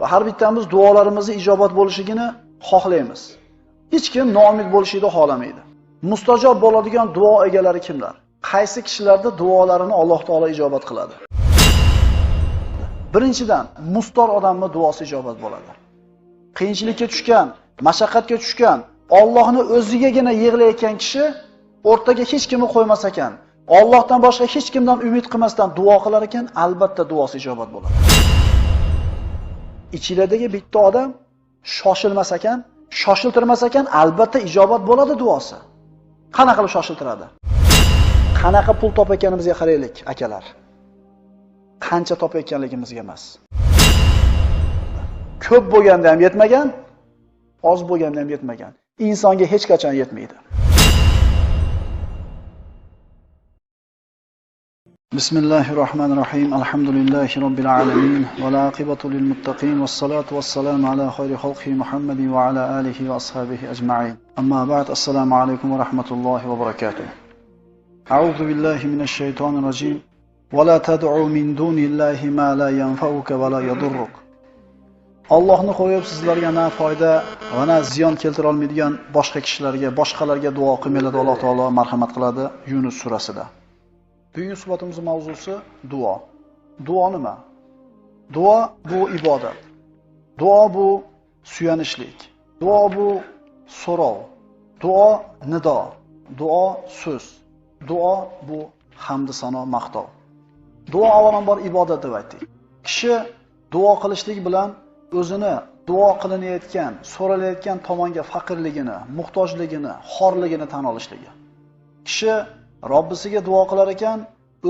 Va har bittamiz duolarimizni ijobat bo'lishligini xohlaymiz. Hech kim noumid bo'lishini xohlamaydi. Mustajob bo'ladigan duo egalari kimlar? Qaysi kishilarda duolarini Alloh taolo ijobat qiladi? Birinchidan, mustor odamning duosi ijobat bo'ladi. Qiyinchilikka tushgan, mashaqqatga tushgan, Allohni o'zigagina yig'layotgan kishi o'rtaga hech kimni qo'ymas ekan, Allohdan boshqa hech kimdan umid qilmasdan duo qilar ekan, albatta duosi ijobat bo'ladi. Ichilardagi bitta odam shoshilmas ekan, shoshiltirmas ekan, albatta ijobat bo'ladi duosi. Qanaqa qilib shoshiltiradi? Qanaqa pul topayotganimizga qaraylik, akalar. Qancha topayotganligimizga emas. Ko'p bo'lganda ham yetmagan, oz bo'lganda ham yetmagan. Insonga hech qachon yetmaydi. Bismillahirrohmanirrohim. Alhamdulillahi robbil alamin va la aqibatu lil muttaqin vas-salatu was-salamu ala xayri xalqi Muhammadin va ala alihi va ashabihi ajma'in. Amma ba'd. Assalomu alaykum va rahmatullohi va barakatuh. A'udhu billahi minash shaytonir rojim. Va la tad'u min dunillahi ma la yanfa'uka va la yadurruk. Allohni qo'yib sizlarga na foyda va na ziyon keltira olmaydigan boshqa kishilarga, boshqalarga duo qilmanglar, Alloh taolo marhamat qiladi Yunus surasida. Bugungi suhbatimizning mavzusi duo. Duo nima? Duo bu ibodat. Duo bu suyanishlik. Duo bu so'rov. Duo nido. Duo so'z. Duo bu hamd sano maqtov. Duo avvalambor ibodat deb aytdik. Kishi duo qilishlik bilan o'zini duo qilinayotgan, so'ralayotgan tomonga faqirligini, muhtojligini, xorligini tan olishligi. Kishi Robbisiga duo qilar ekan,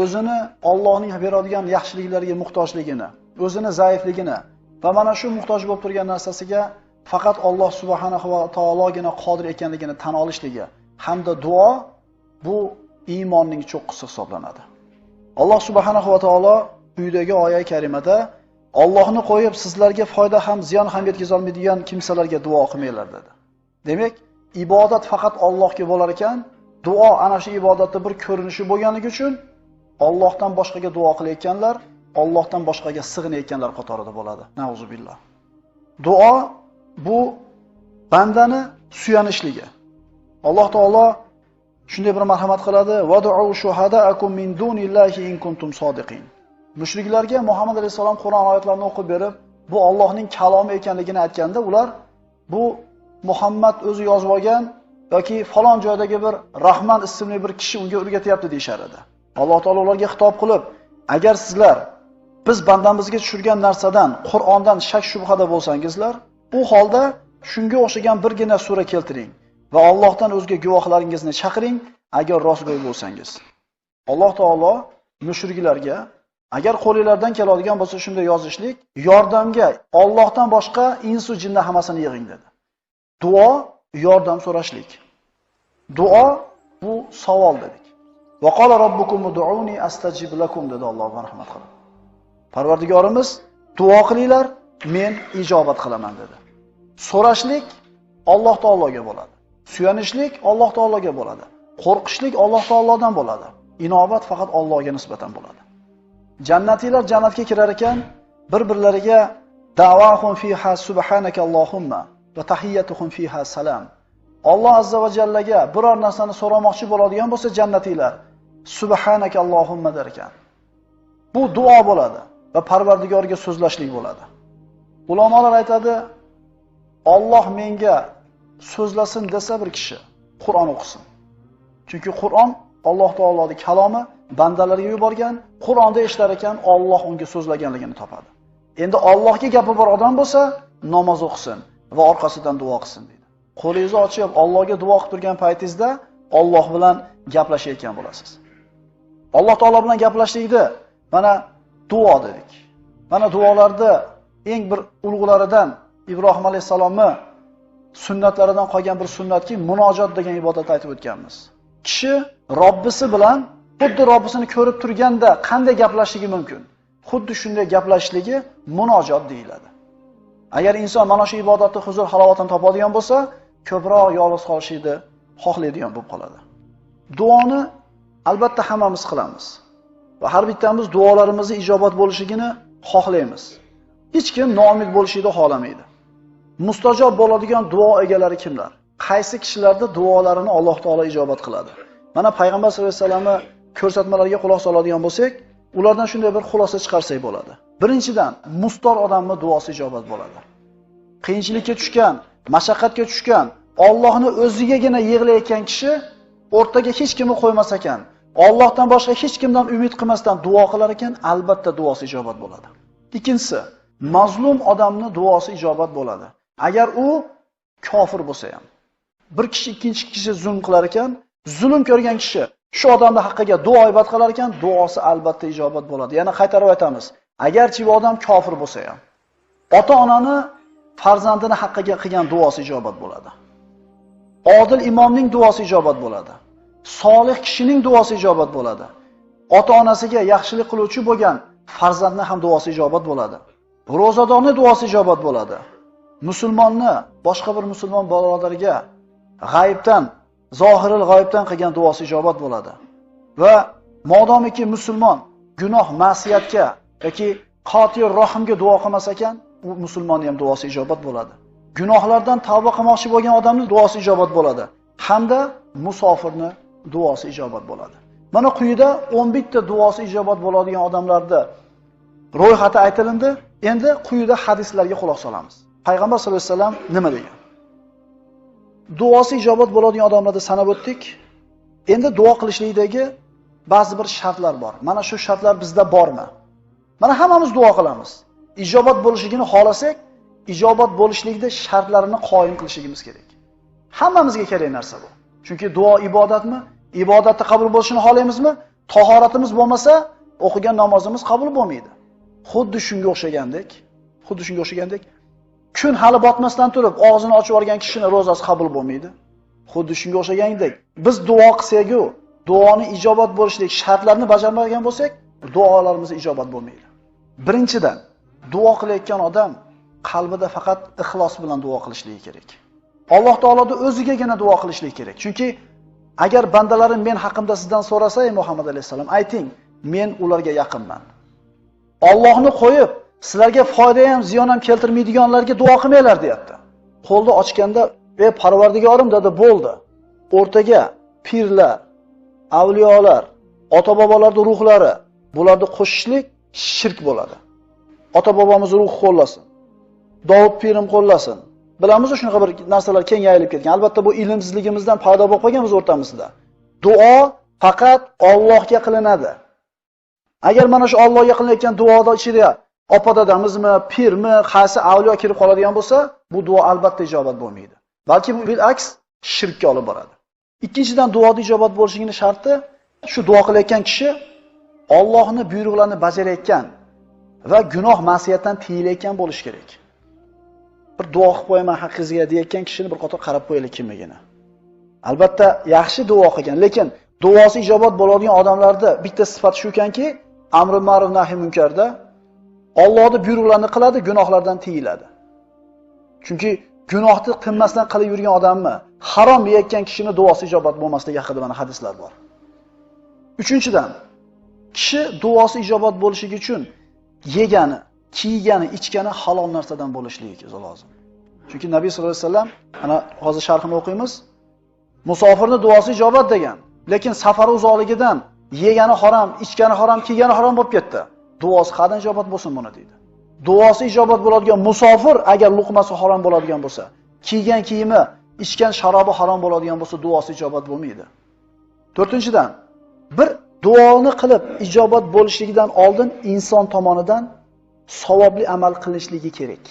o'zini Allohning beradigan yaxshiliklariga muhtojligini, o'zini zaifligini va mana shu muhtoj bo'lib turgan narsasiga faqat Alloh subhanahu va taologina qodir ekanligini tan olishligi hamda duo bu iymonning cho'qqisi hisoblanadi. Alloh subhanahu va taolo quyidagi oyat karimada Allohni qo'yib sizlarga foyda ham ziyon ham yetkaza olmaydigan kimsalarga duo qilmanglar dedi. Demak, ibodat faqat Allohga bo'lar ekan, duo ana shu ibodatda bir ko'rinishi bo'lganligi uchun Allohdan boshqaga duo qilayotganlar, Allohdan boshqaga sig'inayotganlar qatorida bo'ladi. Nauzubillah. Duo bu bandani suyanishligi. Alloh taolo shunday bir marhamat qiladi: "Vad'u shuhada'akum min dunillahi in kuntum sodiqin." Mushriklarga Muhammad alayhisalom Qur'on oyatlarini o'qib berib, bu Allohning kalomi ekanligini aytganda, ular bu Muhammad o'zi yozib olgan yoki falon joydagi bir Rahman ismli bir kishi unga o'rgatyapti deyishar edi. Alloh taolo ularga xitob qilib, agar sizlar biz bandamizga tushirgan narsadan, Qur'ondan shak shubhada bo'lsangizlar, u holda shunga o'xshagan birgina sura keltiring va Allohdan o'zga guvohlaringizni chaqiring, agar rostgo'y bo'lsangiz. Alloh taolo mushriklarga agar qo'lingizdan keladigan bo'lsa shunday yozishlik, yordamga Allohdan boshqa insu jinni hammasini yig'ing dedi. Duo yordam so'rashlik. Duo bu savol dedik. Va qala robbukum ud'uni astajib lakum dedi Alloh rahmat qilib. Parvardigorimiz duo qilinglar, men ijobat qilaman dedi. So'rashlik Alloh taologa bo'ladi. Suyanishlik Alloh taologa bo'ladi. Qo'rqishlik Alloh taolodan bo'ladi. Inobat faqat Allohga nisbatan bo'ladi. Jannatiylar jannatga kirar ekan, bir-birlariga da'vahum fiha subhanaka allohumma va tahiyyatuhum fiha salam. Alloh azza va jallaga biror narsani so'ramoqchi bo'ladigan bo'lsa jannatiylar subhanaka allohumma der ekan. Bu duo bo'ladi va Parvardigorga so'zlashlik bo'ladi. Ulamolar aytadi, Alloh menga so'zlasin desa bir kishi Qur'on o'qisin. Chunki Qur'on Alloh taoloning kalomi, bandalarga yuborgan, Qur'onda eshitar ekan Alloh unga so'zlaganligini topadi. Endi Allohga gapi bor odam bo'lsa, namoz o'qisin va orqasidan duo qilsin deydi. Qo'lingizni ochib Allohga duo qilib turgan paytingizda Alloh bilan gaplashayotgan bo'lasiz. Alloh taolo bilan gaplashlikni mana duo dedik. Mana duolarda eng bir ulug'laridan Ibrohim alayhisalomni sunnatlaridan qolgan bir sunnatki munojot degan ibodatni aytib o'tganmiz. Kishi Robbisi bilan xuddi Robbisini ko'rib turganda qanday gaplashishligi mumkin? Xuddi shunday gaplashishligi munojot deyiladi. Agar inson mana shu ibodatni huzur halovatini topadigan bo'lsa, ko'proq yolg'iz qolishni xohlaydigan bo'lib qoladi. Duoni albatta hammamiz qilamiz va har bittamiz duolarimizni ijobat bo'lishligini xohlaymiz. Hech kim noumid bo'lishini xohlamaydi. Mustajob bo'ladigan duo egalari kimlar? Qaysi kishilarda duolarini Alloh taolo ijobat qiladi? Mana Payg'ambar sollallohu alayhi vasallamni ko'rsatmalariga quloq soladigan bo'lsak, ulardan shunday bir xulosa chiqarsak bo'ladi. Birinchidan, mustor odamning duosi ijobat bo'ladi. Qiyinchilikka tushgan, mashaqqatga tushgan, Allohni o'zigagina yig'layotgan kishi o'rtaga hech kimni qo'ymas ekan, Allohdan boshqa hech kimdan umid qilmasdan duo qilar ekan, albatta duosi ijobat bo'ladi. Ikkinchisi, mazlum odamning duosi ijobat bo'ladi. Agar u kofir bo'lsa ham, bir kishi ikkinchi kishi zulm qilar ekan, zulm ko'rgan kishi shu odamning haqqiga duo ibodat qilar ekan, duosi albatta ijobat bo'ladi. Yana qaytarib aytamiz, agarchi bu odam kofir bo'lsa ham, ota-onani farzandini haqqiga qilgan duosi ijobat bo'ladi. Odil imomning duosi ijobat bo'ladi. Solih kishining duosi ijobat bo'ladi. Ota-onasiga yaxshilik qiluvchi bo'lgan farzandning ham duosi ijobat bo'ladi. Ro'zadorning duosi ijobat bo'ladi. Musulmonni boshqa bir musulmon birodarga g'ayibdan, zohiril g'oyibdan qilgan duosi ijobat bo'ladi. Va modomiki musulmon gunoh, ma'siyatga yoki qotil rohimga duo qilmas ekan, u musulmonning ham duosi ijobat bo'ladi. Gunohlardan tavba qilmoqchi bo'lgan odamning duosi ijobat bo'ladi. Hamda musofirning duosi ijobat bo'ladi. Mana quyida 11 ta duosi ijobat bo'ladigan odamlarda ro'yxati aytilindi. Endi quyida hadislarga quloq solamiz. Payg'ambar sollallohu alayhi vasallam nima degan? Duosi ijobat bo'ladigan odamlarni sanab o'tdik. Endi duo qilishlikdagi ba'zi bir shartlar bor. Mana shu shartlar bizda bormi? Mana hammamiz duo qilamiz. Ijobat bo'lishligini xohlasak, ijobat bo'lishlikda shartlarini qoyim qilishimiz kerak. Hammamizga kerak narsa bu. Chunki duo ibodatmi? Ibodatni qabul bo'lishini xohlaymizmi? Tahoratimiz bo'lmasa, o'qigan namozimiz qabul bo'lmaydi. Xuddi shunga o'xshagandek, kun hali botmasdan turib og'zini ochib olgan kishining ro'zasi qabul bo'lmaydi. Xuddi shunga o'xshagandek, biz duo qilsak-ku, duoni ijobat bo'lishlik shartlarini bajarmagan bo'lsak, duolarimiz ijobat bo'lmaydi. Birinchidan, duo qilayotgan odam qalbida faqat ixlos bilan duo qilishligi kerak. Alloh taoloning o'zigagina duo qilishlik kerak. Chunki agar bandalarim men haqimda sizdan so'rasa, ey Muhammad alayhisalom, ayting, men ularga yaqinman. Allohni qo'yib, sizlarga foyda ham, ziyon ham keltirmaydiganlarga duo qilmanglar deyapti. Qo'lni ochganda, "Ey Parvardigorim" dedi, bo'ldi. O'rtaga pirlar, avliyolar, ota-bobolarning ruhlari, bularni qo'shishlik shirk bo'ladi. Ota-bobomiz ruhi qo'llasin. Dovud pirim qo'llasin. Bilamiz, shunaqa bir narsalar keng yayilib ketgan. Albatta bu ilmsizligimizdan paydo bo'lib qolgan biz o'rtamizda. Duo faqat Allohga qilinadi. Agar mana shu Allohga qilinayotgan duoda ichida opa dadamizmi, pirmi, qaysi avliyo kirib qoladigan bo'lsa, bu duo albatta ijobat bo'lmaydi. Balki bu bilaks shirkka olib boradi. Ikkinchidan, duoda ijobat bo'lishining sharti shu duo qilayotgan kishi Allohning buyruqlarini bajarayotgan va gunoh ma'siyatdan tiyilayotgan bo'lish kerak. Bir duo qilib qo'yaman haqqingizga deyotgan kishini bir qator qarab qo'yaylik kimligini. Albatta yaxshi duo qilgan, lekin duosi ijobat bo'ladigan odamlarda bitta sifat shu ekanki, amri ma'ruf nahiy munkarda Allohning buyruqlarini qiladi, gunohlardan tiyiladi. Chunki gunohni qilmasdan qilib yurgan odamni, harom yeyotgan kishining duosi ijobat bo'lmasligi haqida mana hadislar bor. Uchinchidan, kishi duosi ijobat bo'lishi uchun yegani, kiygani, ichgani halol narsadan bo'lishligi lozim. Chunki Nabiy sollallohu alayhi vasallam, ana hozir sharhini o'qiymiz. Musofirning duosi ijobat degan, lekin safari uzoqligidan yegani harom, ichgani harom, kiygani harom bo'lib ketdi. Duosi qanday ijobat bo'lsin buni deydi. Duosi ijobat bo'ladigan musofir agar luqmasi harom bo'ladigan bo'lsa, kiygan kiyimi, ichgan sharobi harom bo'ladigan bo'lsa, duosi ijobat bo'lmaydi. To'rtinchidan, bir duoni qilib ijobat bo'lishligidan oldin inson tomonidan savobli amal qilishligi kerak.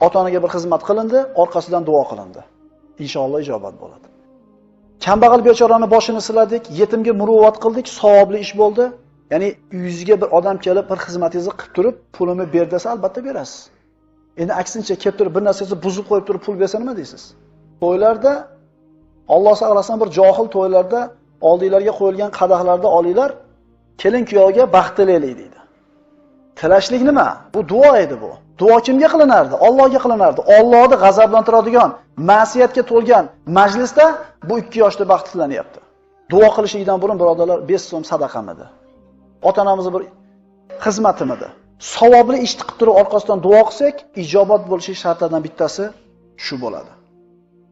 Ota-onaga bir xizmat qilindi, orqasidan duo qilindi. Inshaalloh ijobat bo'ladi. Kambag'al bechorani boshini siladik, yetimga muruvvat qildik, savobli ish bo'ldi. Ya'ni uyingizga bir odam kelib bir xizmatingizni qilib turib, pulini ber desa, albatta berasiz. Endi aksincha kelib turib bir narsani buzib qo'yib turib pul bersa nima deysiz? To'ylarda Alloh saqlasin, bir johil to'ylarda oldinglarga qo'yilgan qadahlarda olinglar, kelin kuyovga baxt tilaylik deydi. Tilashlik nima? Bu duo edi bu. Duo kimga qilinardi? Allohga qilinardi. Allohni g'azablantiradigan, ma'siyatga to'lgan majlisda bu ikki yoshda baxt tilanyapti. Duo qilishlikdan burun birodarlar 5 so'm sadaqamidi? Ota-onamizni bir xizmatimidi? Savobli ishni qilib turib orqasidan duo qilsak, ijobat bo'lishi shartlaridan bittasi shu bo'ladi.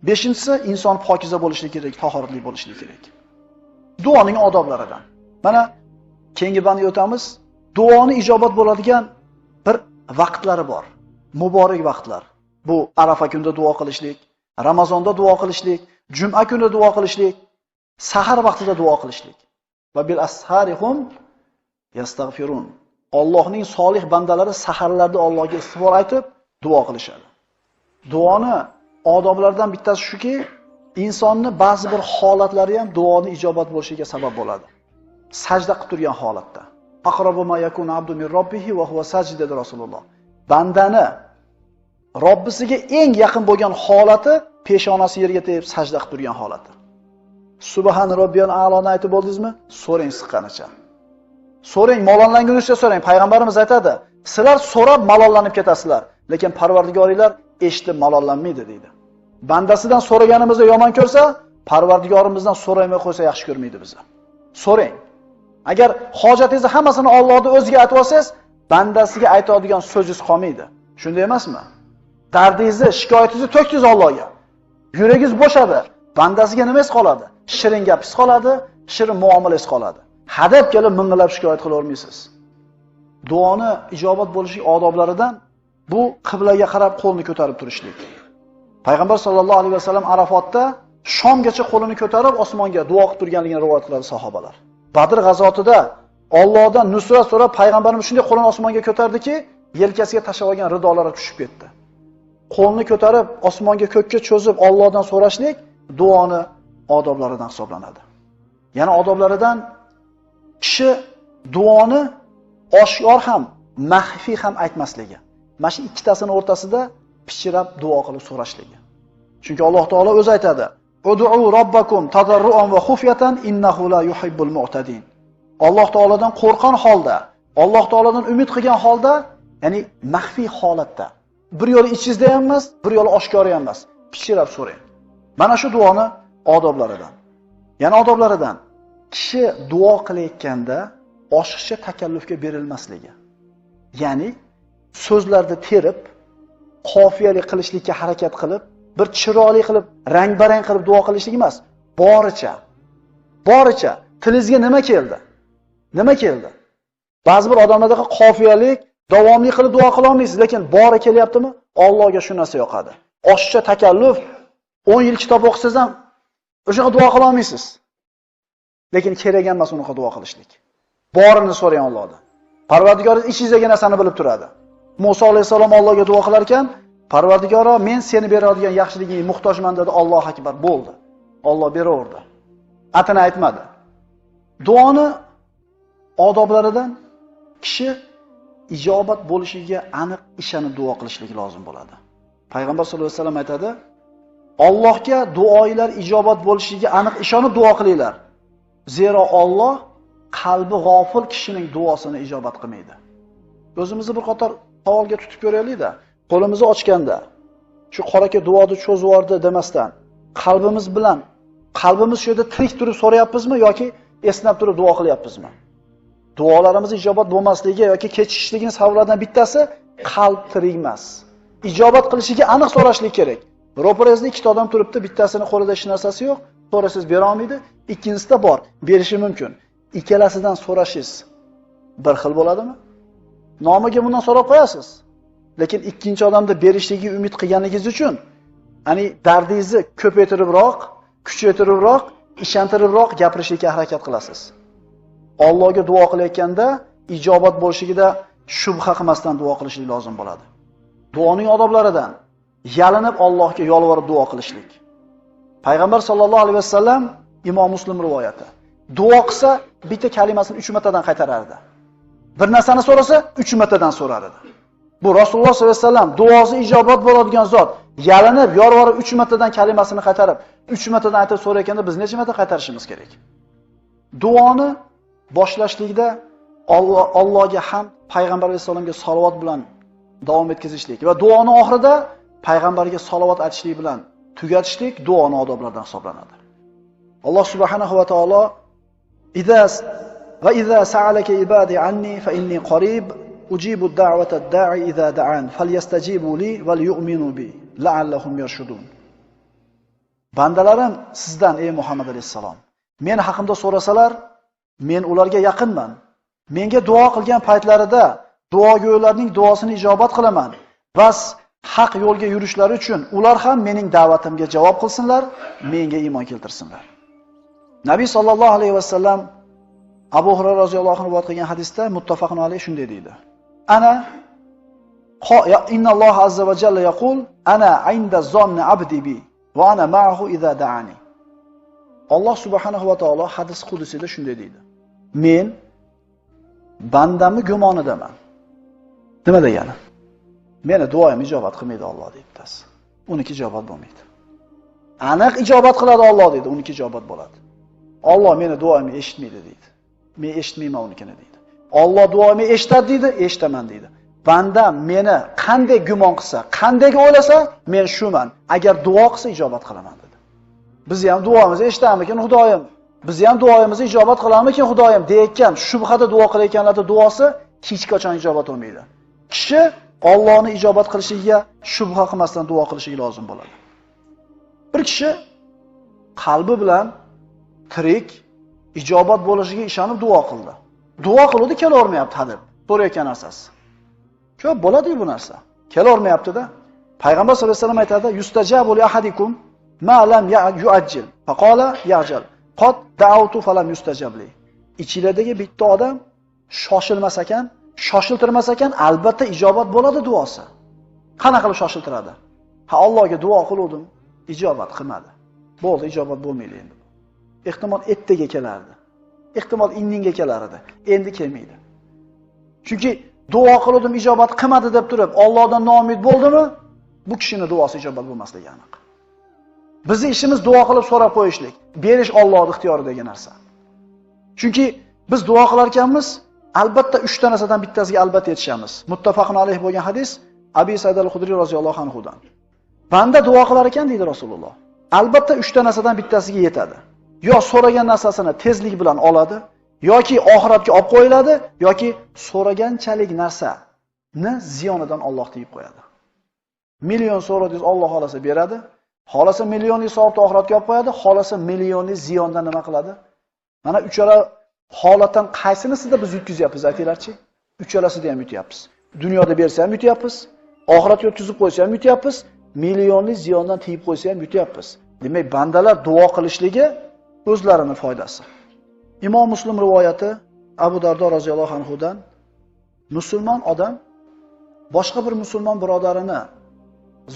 Beshinchisi, inson pokiza bo'lishi kerak, tahoratli bo'lishi kerak. Duoning odoblaridan. Mana keyingi bandga o'tamiz. Duoni ijobat bo'ladigan bir vaqtlari bor. Muborak vaqtlar. Bu Arafa kunida duo qilishlik, Ramazonda duo qilishlik, juma kunida duo qilishlik, sahar vaqtida duo qilishlik. Va bil asharihum yastaghfirun. Allohning solih bandalari saharlarda Allohga istig'for aytib duo qilishadi. Duoni odoblaridan bittasi shuki, insonni ba'zi bir holatlari ham duoni ijobat bo'lishiga sabab bo'ladi. Sajda qilib turgan holatda. Aqrabu ma yakunu abdu min robbihi va huwa sajid dedi Rasululloh. Bandani Robbisiga eng yaqin bo'lgan holati peshonasi yerga tegib sajda qilib turgan holati. Subhan robbiyal a'loni aytib bo'ldingizmi? So'rang siqqanicha. So'rang, malonlangunizcha so'rang. Payg'ambarimiz aytadi, sizlar so'rab malollanib ketasizlar, lekin Parvardigoringlar eshitib malollanmaydi deydi. Bandasidan so'raganimizni yomon ko'rsa, Parvardigorimizdan so'ramay qo'ysa yaxshi ko'rmaydi bizni. So'rang. Agar hojatingizni hammasini Allohning o'ziga aytib olsangiz, bandasiga aytadigan so'zingiz qolmaydi. Shunday emasmi? Dardingizni, shikoyatingizni to'kdingiz Allohga. Yuragingiz bo'shadi. Bandasiga nima qoladi? Shirin gapingiz qoladi, shirin muomalangiz qoladi. Hadab kelib ming'ilab shikoyat qila olmaysiz. Duoni ijobat bo'lishi odoblaridan bu qiblaga qarab qo'lni ko'tarib turishlik. Payg'ambar sollallohu alayhi vasallam Arafotda Shomgacha qo'lini ko'tarib osmonga duo qilib turganligini rivoyat qiladi sahobalar. Badr g'azotida Allohdan nusrat so'rab payg'ambarimiz shunday qo'lini osmonga ko'tardiki, yelkasiga tashlab olgan ridolari tushib ketdi. Qo'lni ko'tarib osmonga ko'kka cho'zib Allohdan so'rashlik duoni odoblaridan hisoblanadi. Yana odoblaridan kishi duoni oshkor ham, maxfiy ham aytmasligi. Mana shu ikkitasini o'rtasida pichirab duo qilib so'rashligi. Chunki Alloh taolo o'zi aytadi: "Ud'u robbakum tadarruan va xufyatan innahu la yuhibbul mu'tadin." Alloh taolodan qo'rqon holda, Alloh taolodan umid qilgan holda, ya'ni maxfiy holatda. Bir yo'li ichingizda ham emas, bir yo'li oshkora ham emas. Pichirab so'rang. Mana shu duoni odoblaridan. Yana odoblaridan kishi duo qilayotganda oshiqcha takallufga berilmasligi. Ya'ni so'zlarni terib, qofiyali qilishlikka harakat qilib, bir chiroyli qilib, rang-barang qilib duo qilishlik emas, boricha. Boricha tilingizga nima keldi? Nima keldi? Ba'zi bir odamlarda qofiyalik, davomli qilib duo qila olmaysiz, lekin bori kelyaptimi? Allohga shu narsa yoqadi. Oshiqcha takalluf, 10 yil kitob o'qisangiz ham o'shaqa duo qila olmaysiz. Lekin kerak emas unaqa duo qilishlik. Borini so'rang Allohdan. Parvardigoringiz ichingizdagi narsani bilib turadi. Musa alayhisalom Allohga duo qilar ekan, Parvardigoro, men seni beradigan yaxshiligingga muhtojman dedi. Allohu akbar bo'ldi. Alloh beraverdi. Atini aytmadi. Duoni odoblaridan kishi ijobat bo'lishiga aniq ishonib duo qilishligi lozim bo'ladi. Payg'ambar sollallohu alayhi vasallam aytadi: Allohga duoinglar ijobat bo'lishiga aniq ishonib duo qilinglar. Zero Alloh qalbi g'ofil kishining duosini ijobat qilmaydi. O'zimizni bir qator savolga tutib ko'raylik-da. Qo'limizni ochganda shu qoraka duoni cho'zib yubordi demasdan, qalbimiz bilan, qalbimiz shu yerda tirik turib so'rayapmizmi yoki esnab turib duo qilyapmizmi? Duolarimiz ijobat bo'lmasligi yoki kechikishligining sabablaridan bittasi qalb tirik emas. Ijobat qilishiga aniq so'rashlik kerak. Ro'parangizda ikkita odam turibdi, bittasini qo'lida hech narsasi yo'q, so'rasangiz bera olmaydi, ikkinchisida bor, berishi mumkin. Ikkalasidan so'rashingiz bir xil bo'ladimi? Nomiga bundan so'rab qo'yasiz. Lekin ikkinchi odamda berishligiga umid qilganingiz uchun, ya'ni dardingizni ko'paytiribroq, kuchaytiribroq, ishontiribroq gapirishga harakat qilasiz. Allohga duo qilayotganda ijobat bo'lishligida shubha qilmasdan duo qilishlik lozim bo'ladi. Duoning odoblaridan yalinib Allohga yolvorib duo qilishlik. Payg'ambar sollallohu alayhi vasallam, Imom Muslim rivoyati. Duo qilsa bitta kalimasini 3 martadan qaytarardi. Bir narsani so'rasa 3 martadan so'rar edi. Bu Rasululloh sollallohu alayhi vasallam duosi ijobat bo'ladigan zot, yalinib, yolvorib 3 martadan kalimasini qaytarib, 3 martadan aytib so'rayotganda biz necha marta qaytarishimiz kerak? Duoni boshlashlikda Allohga ham payg'ambar alayhisalomga salovat bilan davom etkazishlik va duoni oxirida payg'ambarga salovat aytishlik bilan tugatishlik duoni odoblaridan hisoblanadi. Alloh subhanahu va taolo "Iza va iza sa'alaka ibadi anni fa inni qarib Ujibu da'wata ad-da'i idza da'an falyastajibu li wal yu'minu bi la'allahum yarshudun. Bandalarim sizdan ey Muhammad alayhissalom, men haqimda so'rasalar, men ularga yaqinman. Menga duo qilgan paytlarida duogo'ylarning duosini ijobat qilaman. Bas haq yo'lga yurishlari uchun ular ham mening da'vatimga javob qilsinlar, menga iymon keltirsinlar. Nabiy sallallohu alayhi vasallam Abu Hurayra roziyallohu anhu rivoyat qilgan hadisda muttafaqun alayhi shunday deydi. Ana innalloh azza va jalla yaqul ana inda zonni abdi bi va ana ma'ahu iza da'ani. Alloh subhanahu va taolo hadis qudusida shunday deydi. Men bandamni gumonidaman. Nima degani? Meni duoim ijobat qilmaydi Alloh deydi bittasi. Uniki ijobat bo'lmaydi. Aniq ijobat qiladi Alloh deydi, uniki ijobat bo'ladi. Alloh meni duoimni eshitmaydi deydi. Men eshitmayman unikini deydi. Alloh duoimni eshitadi deydi, eshitaman deydi. Bandam meni qanday gumon qilsa, qanday o'ylasa, men shuman. Agar duo qilsa ijobat qilaman dedi. Biz ham duomizni eshitamikin Xudoyim? Biz ham duoimizni ijobat qilarmikin Xudoyim deyotgan shubhada duo qilayotganlarning duosi hech qachon ijobat bo'lmaydi. Kishi Allohni ijobat qilishiga shubha qilmasdan duo qilishiga lozim bo'ladi. Bir kishi qalbi bilan tirik ijobat bo'lishiga ishonib duo qildi. Duo qiluvdi, kelavermayapti hadeb. So'rayotgan narsasi. Ko'p bo'ladi-ku bu narsa. Kelavermayapti-da. Payg'ambar sollallohu alayhi vasallam aytadi: "Yustajabu li ahadikum ma lam yu'ajjil." Faqala ya'jal. Qad da'awtu falam yustajab li. Ichilardagi bitta odam shoshilmas ekan, shoshiltirmas ekan, albatta ijobat bo'ladi duosi. Qanaqa qilib shoshiltiradi? Ha, Allohga duo qiluvdim, ijobat qilmadi. Bo'ldi, ijobat bo'lmaydi endi. Ehtimol ertaga kelardi. Ehtimol indinga kelar edi. Endi kelmaydi. Chunki duo qiluvdim, ijobat qilmadi deb turib, Allohdan noumid bo'ldimi? Bu kishining duosi ijobat bo'lmasligi aniq. Bizning ishimiz duo qilib so'rab qo'yishlik, berish Allohning ixtiyoridagi narsa. Chunki biz duo qilar ekanmiz, albatta 3 ta narsadan bittasiga albatta yetishamiz. Muttafaqun alayh bo'lgan hadis Abi Said al-Xudriy roziyallohu anhudan. Banda duo qilar ekan deydi Rasululloh. Albatta 3 ta narsadan bittasiga yetadi. Yo so'ragan narsasini tezlik bilan oladi, yoki oxiratga olib qo'yiladi, yoki so'raganchalik narsani ziyonidan Alloh tiyib qo'yadi. Million so'radingiz, Alloh xolasa beradi. Xolasa millionli savobni oxiratga olib qo'yadi, xolasa millionli ziyondan nima qiladi? Mana uchala holatdan qaysinisida biz yutkazyapmiz aytinglarchi? Uchalasida ham yutyapmiz. Dunyoda bersa ham yutyapmiz, oxiratga o'tkazib qo'ysa ham yutyapmiz, millionli ziyondan tiyib qo'ysa ham yutyapmiz. Demak, bandalar duo qilishligi o'zlarining foydasi. Imom Muslim rivoyati Abu Dardo roziyallohu anhudan musulmon odam boshqa bir musulmon birodarini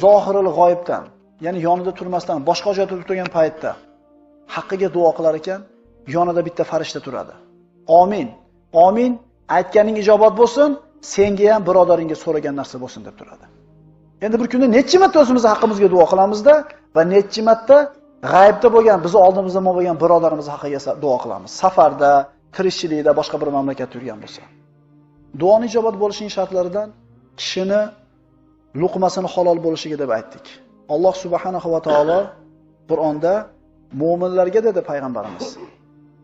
zohirul g'oyibdan, ya'ni yonida turmasdan boshqa joyda turgan paytda haqqiga duo qilar ekan, yonida bitta farishta turadi. Amin. Amin, aytganing ijobat bo'lsin, senga ham birodaringga so'ragan narsa bo'lsin deb turadi. Endi bir kunda necha marta o'zimiz haqqimizga duo qilamizda va necha marta g'aybda bo'lgan, bizni oldimizda bo'lgan birodarimiz haqqiga duo qilamiz. Safarda, tirikchilikda, boshqa bir mamlakatda yurgan bo'lsa. Duoning ijobat bo'lishining shartlaridan kishini luqmasini halol bo'lishiga deb aytdik. Alloh subhanahu va taolo Qur'onda mu'minlarga dedi payg'ambarimiz.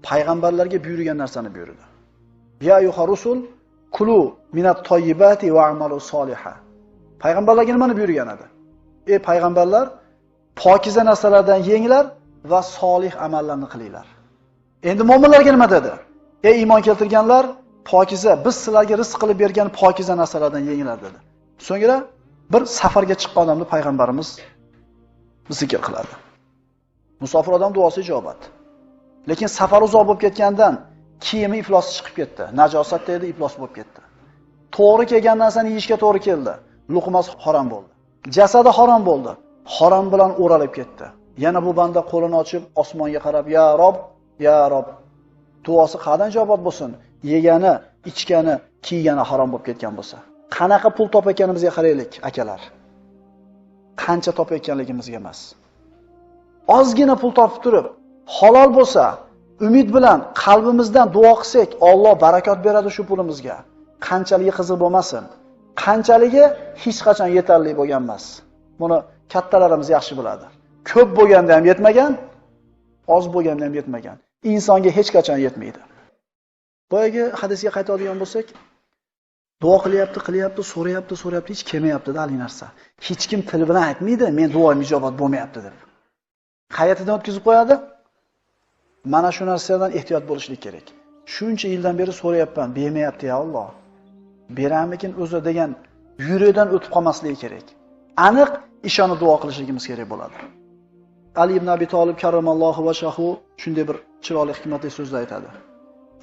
Payg'ambarlarga buyurgan narsani buyurdi. Ya ayyuha rusul kulu minat toyyibati wa'malu soliha. Payg'ambarlarga nimani buyurgan edi? Ey payg'ambarlar, pokiza narsalardan yenglar va solih amallarni qilinglar. Endi mu'minlarga nima dedi? Ey iymon keltirganlar, pokiza, biz sizlarga rizq qilib bergan pokiza narsalardan yenglar dedi. So'ngra bir safarga chiqqan odamni payg'ambarimiz zikr qiladi. Musofir odam duosi ijobat. Lekin safar uzoq bo'lib ketgandan kiyimi iflosi chiqib ketdi. Najosat dedi, iflos bo'lib ketdi. To'g'ri kelgan narsani yeyishga to'g'ri keldi. Luqmasi harom bo'ldi. Jasadi harom bo'ldi. Harom bilan o'ralib ketdi. Yana bu banda qo'lini ochib osmonga qarab, "Ya Rob, ya Rob." Duosi qanday ijobat bo'lsin? Yegani, ichgani, kiygani harom bo'lib ketgan bo'lsa. Qanaqa pul topayotganimizga qaraylik, akalar. Qancha topayotganligimizga emas. Ozgina pul topib turib, halol bo'lsa, umid bilan qalbimizdan duo qilsak, Alloh barakot beradi shu pulimizga. Qanchaligi qiziq bo'lmasin, qanchaligi hech qachon yetarli bo'lgan emas. Buni kattalarimiz yaxshi biladi. Ko'p bo'lganda ham yetmagan, oz bo'lganda ham yetmagan. Insonga hech qachon yetmaydi. Boyagi hadisga qaytadigan bo'lsak, Duo qilyapti, qilyapti, so'rayapti, so'rayapti, hech kelmayapti-da hali narsa. Hech kim til bilan aytmaydi, men duoim ijobat bo'lmayapti deb. Hayatidan o'tkazib qo'yadi. Mana shu narsadan ehtiyot bo'lishlik kerak. Shuncha yildan beri so'rayapman, bermayapti ya Alloh. Beramikin o'zi degan yurakdan o'tib qolmasligi kerak. Aniq ishonib duo qilishligimiz kerak bo'ladi. Ali ibn Abi Talib karramallohu vajhahu shunday bir chiroyli hikmatli so'zlar aytadi.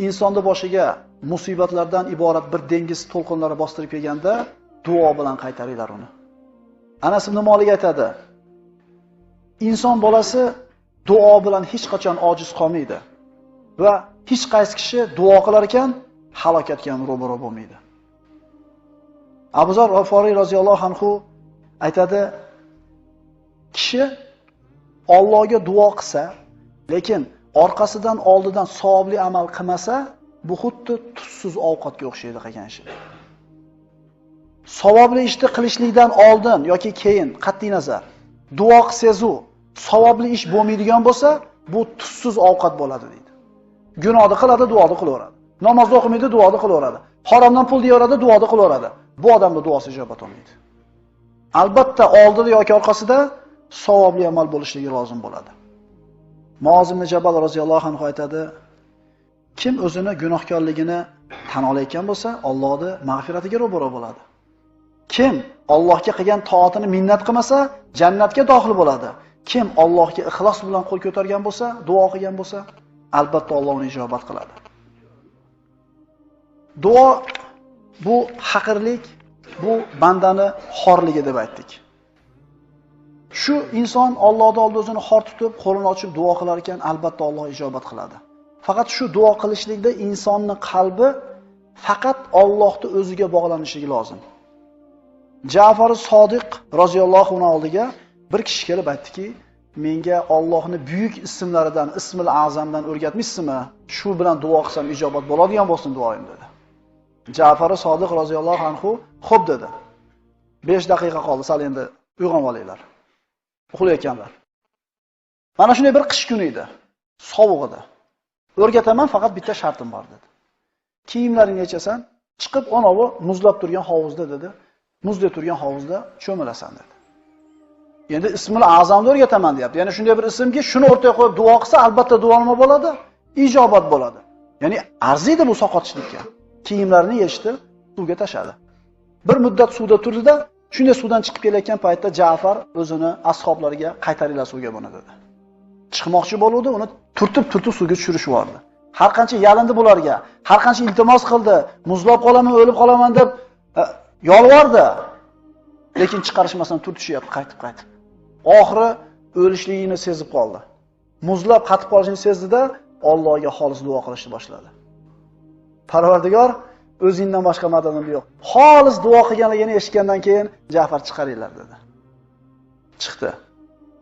Insonni boshiga musibatlardan iborat bir dengiz to'lqinlari bostirib kelganda duo bilan qaytaringlar uni. Anas ibn Malik aytadi: inson bolasi duo bilan hech qachon ojiz qolmaydi va hech qaysi kishi duo qilar ekan halokatga ham ro'baro bo'lmaydi. Abu Zar G'aforiy roziyallohu anhu aytadi: kishi Allohga duo qilsa, lekin orqasidan oldidan savobli amal qilmasa, bu xuddi tuzsiz ovqatga o'xshaydi qilgan ishi. Savobli ishni qilishlikdan oldin yoki keyin qat'iy nazar duo qilsangiz, savobli ish bo'lmaydigan bo'lsa, bu tuzsiz ovqat bo'ladi deydi. Gunohni qiladi, duoni qilaveradi. Namozni o'qimaydi, duoni qilaveradi. Haromdan pul deyaveradi, duoni qilaveradi. Bu odamning duosi ijobat olmaydi. Albatta oldida yoki orqasida savobli amal bo'lishligi lozim bo'ladi. Muoz ibn Jabal roziyallohu anhu aytadi: kim o'zini gunohkorligini tan olayotgan bo'lsa, Allohning mag'firatiga ro'baro bo'ladi. Kim Allohga qilgan toatini minnat qilmasa, jannatga dohil bo'ladi. Kim Allohga ixlos bilan qo'l ko'targan bo'lsa, duo qilgan bo'lsa, albatta Alloh uni ijobat qiladi. Duo bu haqirlik, bu bandani xorligi deb aytdik. Shu inson Allohning oldida o'zini xor tutib, qo'lini ochib duo qilar ekan, albatta Alloh ijobat qiladi. Faqat shu duo qilishlikda insonning qalbi faqat Allohning o'ziga bog'lanishligi lozim. Ja'far Sodiq roziyallohu anhu oldiga bir kishi kelib aytdiki, menga Allohning buyuk ismlaridan, Ismul Azamdan o'rgatmaysizmi? Shu bilan duo qilsam ijobat bo'ladigan bo'lsin duoyim dedi. Ja'far Sodiq roziyallohu anhu xo'p dedi. 5 daqiqa qoldi, sal endi uyg'onib olinglar. Uxlayotganlar. Mana shunday bir qish kuni edi. Sovuq edi. O'rgataman, faqat bitta shartim bor dedi. Kiyimlaringni yechasan, chiqib onovi muzlab turgan hovuzda dedi. Muzdek turgan hovuzda cho'milasan dedi. Endi Ismul Azamni o'rgataman deyapti. Ya'ni shunday bir ismki, shuni o'rtaga qo'yib duo qilsa, albatta duo nima bo'ladi? Ijobat bo'ladi. Ya'ni arziydi bu saqotishlikka. Kiyimlarini yechdi, suvga tashadi. Bir muddat suvda turdida, shunday suvdan chiqib kelayotgan paytda Ja'far o'zini ashablariga qaytaringlar suvga buni dedi. Chiqmoqchi bo'ldi, uni turtib-turtib suvga tushirishib yubordi. Har qancha yalindi bularga, har qancha iltimos qildi, muzlab qolaman, o'lib qolaman deb yolvordi. Lekin chiqarishmasdan turtishyapti qaytib-qaytib. Oxiri o'lishligini sezib qoldi. Muzlab qatib qolishini sezdida Allohga xolis duo qilishni boshladi. Parvardigor, o'zingdan boshqa madadim yo'q. Xolis duo qilganligini eshitgandan keyin Ja'far chiqaringlar dedi. Chiqdi.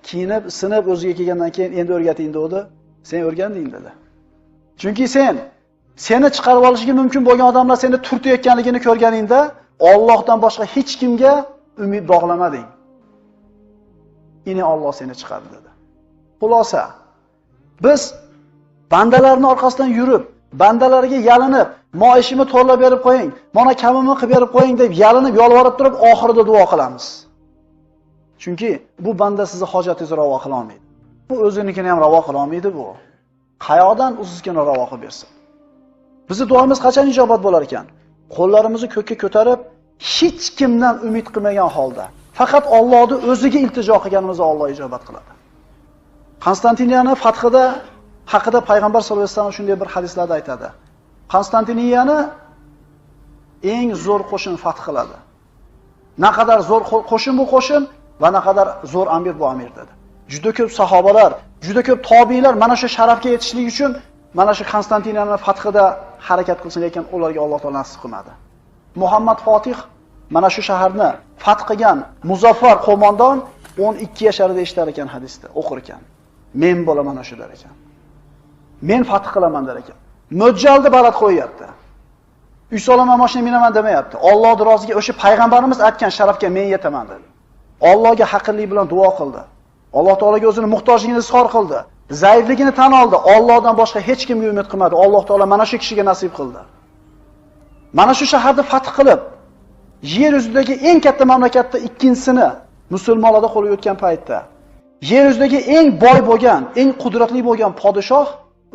Kiyinib, sinib o'ziga kelgandan keyin endi o'rgating dedi. Sen o'rganding dedi. Chunki sen seni chiqarib olishga mumkin bo'lgan odamlar seni turtayotganligini ko'rganingda Allohdan boshqa hech kimga umid bog'lamading. Ini Alloh seni chiqardi dedi. Xulosa, biz bandalarning orqasidan yurib, bandalarga yalinib, maoshimni to'lab berib qo'ying, mana kamimni qilib berib qo'ying deb yalinib, yolvorib turib, oxirida duo qilamiz. Chunki bu banda sizni hojatingizni ravo qila olmaydi. Bu o'zinikini ham ravo qila olmaydi bu. Qayoqdan o'ziznikini ravo qilib bersin? Bizi duomiz qachon ijobat bo'lar ekan? Qo'llarimizni ko'kka ko'tarib, hech kimdan umid qilmagan holda, faqat Allohning o'ziga iltijo qilganimizda Alloh ijobat qiladi. Konstantiniyani fathida haqida payg'ambar sollallohu alayhi vasallam shunday bir hadislarda aytadi. Konstantiniyani eng zo'r qo'shin fath qiladi. Naqadar zo'r qo'shin bu qo'shin va naqadar zo'r amir bu amir dedi. Juda ko'p sahobalar, juda ko'p tobiinlar mana shu sharafga yetishlik uchun mana shu Konstantiniyani fathida harakat qilsin, lekin ularga Alloh taolo nasib qilmadi. Muhammad Fotih mana shu shaharni fath qilgan muzaffar qo'mondon 12 yasharida eshitar ekan hadisda, o'qir ekan. Men bo'laman o'sha der ekan. Men fath qilaman der ekan. Mo'jjalni barat qo'yyapti. Uy solaman, mashina minaman demayapti. Allohning roziga o'sha payg'ambarimiz aytgan sharafga men yetaman dedi. Allohga haqirlik bilan duo qildi. Alloh taologa o'zini muhtojligini izhor qildi. Zaifligini tan oldi. Allohdan boshqa hech kimga umid qilmadi. Alloh taolo mana shu kishiga nasib qildi. Mana shu shaharni fath qilib, yer yuzidagi eng katta mamlakatda ikkinchisini musulmonlarda qo'lga o'tgan paytda, yer yuzidagi eng boy bo'lgan, eng qudratli bo'lgan podshoh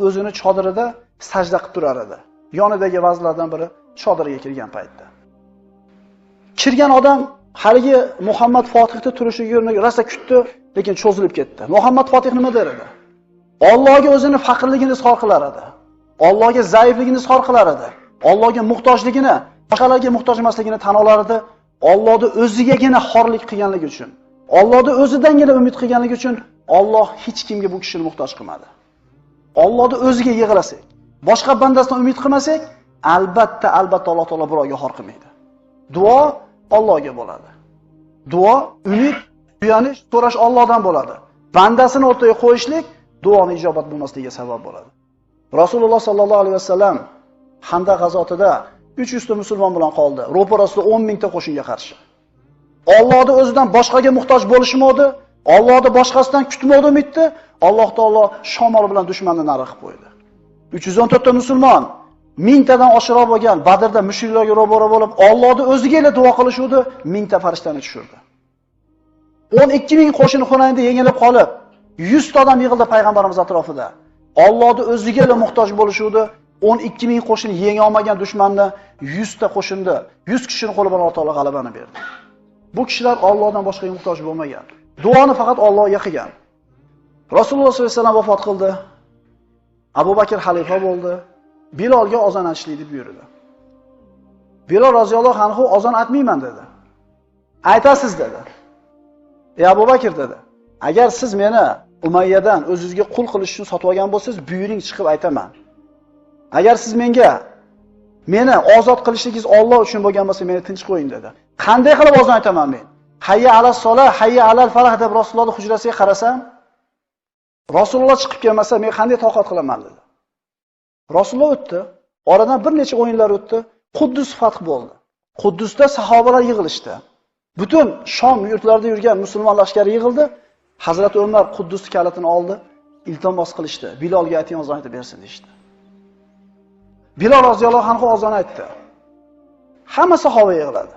o'zini chodirida sajda qilib turar edi. Yonidagi vazirlardan biri chodiriga kirgan paytda. Kirgan odam haligi Muhammad Fotihni turishiga rosa kutdi, lekin cho'zilib ketdi. Muhammad Fotih nima der edi? Allohga o'zini faqirligini izhor qilar edi. Allohga zaifligini izhor qilar edi. Allohga muhtojligini, boshqalarga muhtoj emasligini tan olar edi. Allohni o'zigagina xorlik qilganligi uchun, Allohni o'zidangina umid qilganligi uchun Alloh hech kimga bu kishini muhtoj qilmadi. Allohni o'ziga yig'lasak, boshqa bandasidan umid qilmasak, albatta Alloh taolo birovga xor qilmaydi. Duo Allohga bo'ladi. Duo, umid, suyanish, so'rash Allohdan bo'ladi. Bandasini o'rtaga qo'yishlik duoni ijobat bo'lmasligiga sabab bo'ladi. Rasululloh sallallohu alayhi vasallam Handaq g'azotida 300 ta musulmon bilan qoldi. Ro'parasida 10 mingta qo'shinga qarshi. Allohning o'zidan boshqaga muhtoj bo'lishmadi, Allohni boshqasidan kutmadi umidni. Alloh taolo shamol bilan dushmanni nari qilib qo'ydi. 314 ta musulmon mingtadan oshiroq bo'lgan Badrda mushriklarga ro'baro bo'lib, Allohning o'ziga ila duo qilishuvdi, mingta farishtani tushirdi. 12 ming qo'shin Hunaynda yengilib qolib, 100 ta odam yig'ildi payg'ambarimiz atrofida. Allohning o'ziga ila muhtoj bo'lishuvdi. 12 ming qo'shin yenga olmagan dushmanni 100 ta qo'shinni, 100 kishini qo'li bilan Alloh taolo g'alabani berdi. Bu kishilar Allohdan boshqaga muhtoj bo'lmagan. Duoni faqat Allohga qilgan. Rasululloh sollallohu alayhi vasallam vafot qildi. Abu Bakr xalifa bo'ldi. Bilolga ozon aytishlik deb buyurdi. Bilol roziyallohu anhu ozon aytmayman dedi. Aytasiz dedi. Ey Abu Bakr dedi. Agar siz meni Umayyadan o'zingizga qul qilish uchun sotib olgan bo'lsangiz, buyuring chiqib aytaman. Agar siz menga meni ozod qilishligingiz Alloh uchun bo'lgan bo'lsa, meni tinch qo'ying dedi. Qanday qilib ozon aytaman men? Hayya alas solah, hayya alal falah deb Rasulullohning hujrasiga qarasam, Rasululloh chiqib kelmasa, men qanday toqat qilaman dedi. Rasululloh o'tdi. Oradan bir necha o'yinlar o'tdi. Quddus fath bo'ldi. Quddusda sahobalar yig'ilishdi. Butun Shom yurtlarida yurgan musulmon lashkari yig'ildi. Hazrat Umar Quddus kalitini oldi, iltimos qilishdi. Bilolga ayting ozon aytib bersin deyishdi. Bilol roziyallohu anhu ozon aytdi. Hamma sahoba yig'iladi.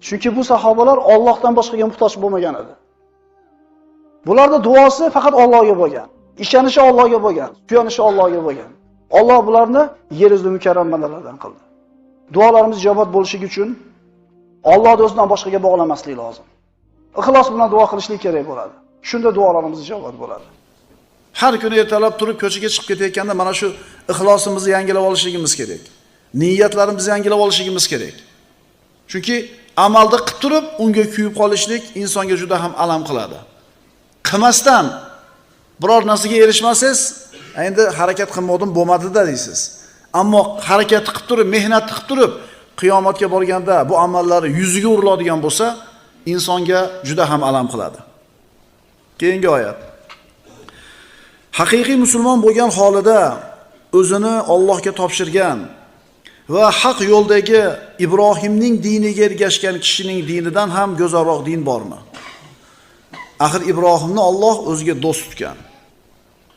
Chunki bu sahobalar Allohdan boshqaga muhtoj bo'lmagan edi. Bularda duosi faqat Allohga bo'lgan, ishonishi Allohga bo'lgan, suyanishi Allohga bo'lgan. Alloh bularni yer yuzida mukarram bandalardan qildi. Duolarimiz ijobat bo'lishi uchun Allohni o'zidan boshqaga bog'lamaslik lozim. Ixlos bilan duo qilishlik kerak bo'ladi. Shunda duolarimiz ijobat bo'ladi. Har kuni ertalab turib ko'chaga chiqib ketayotganda mana shu ixlosimizni yangilab olishligimiz kerak. Niyatlarimizni yangilab olishligimiz kerak. Chunki amalda qilib turib unga kuyib qolishlik insonga juda ham alam qiladi. Qilmasdan biror narsaga erishmasangiz, endi harakat qilmadim bo'lmadi-da deysiz. Ammo harakat qilib turib, mehnat qilib turib, qiyomatga borganda bu amallari yuziga uriladigan bo'lsa, insonga juda ham alam qiladi. Keyingi oyat. Haqiqiy musulmon bo'lgan holida o'zini Allohga topshirgan va haq yo'ldagi Ibrohimning diniga ergashgan kishining dinidan ham go'zalroq din bormi? Axir Ibrohimni Alloh o'ziga do'st tutgan.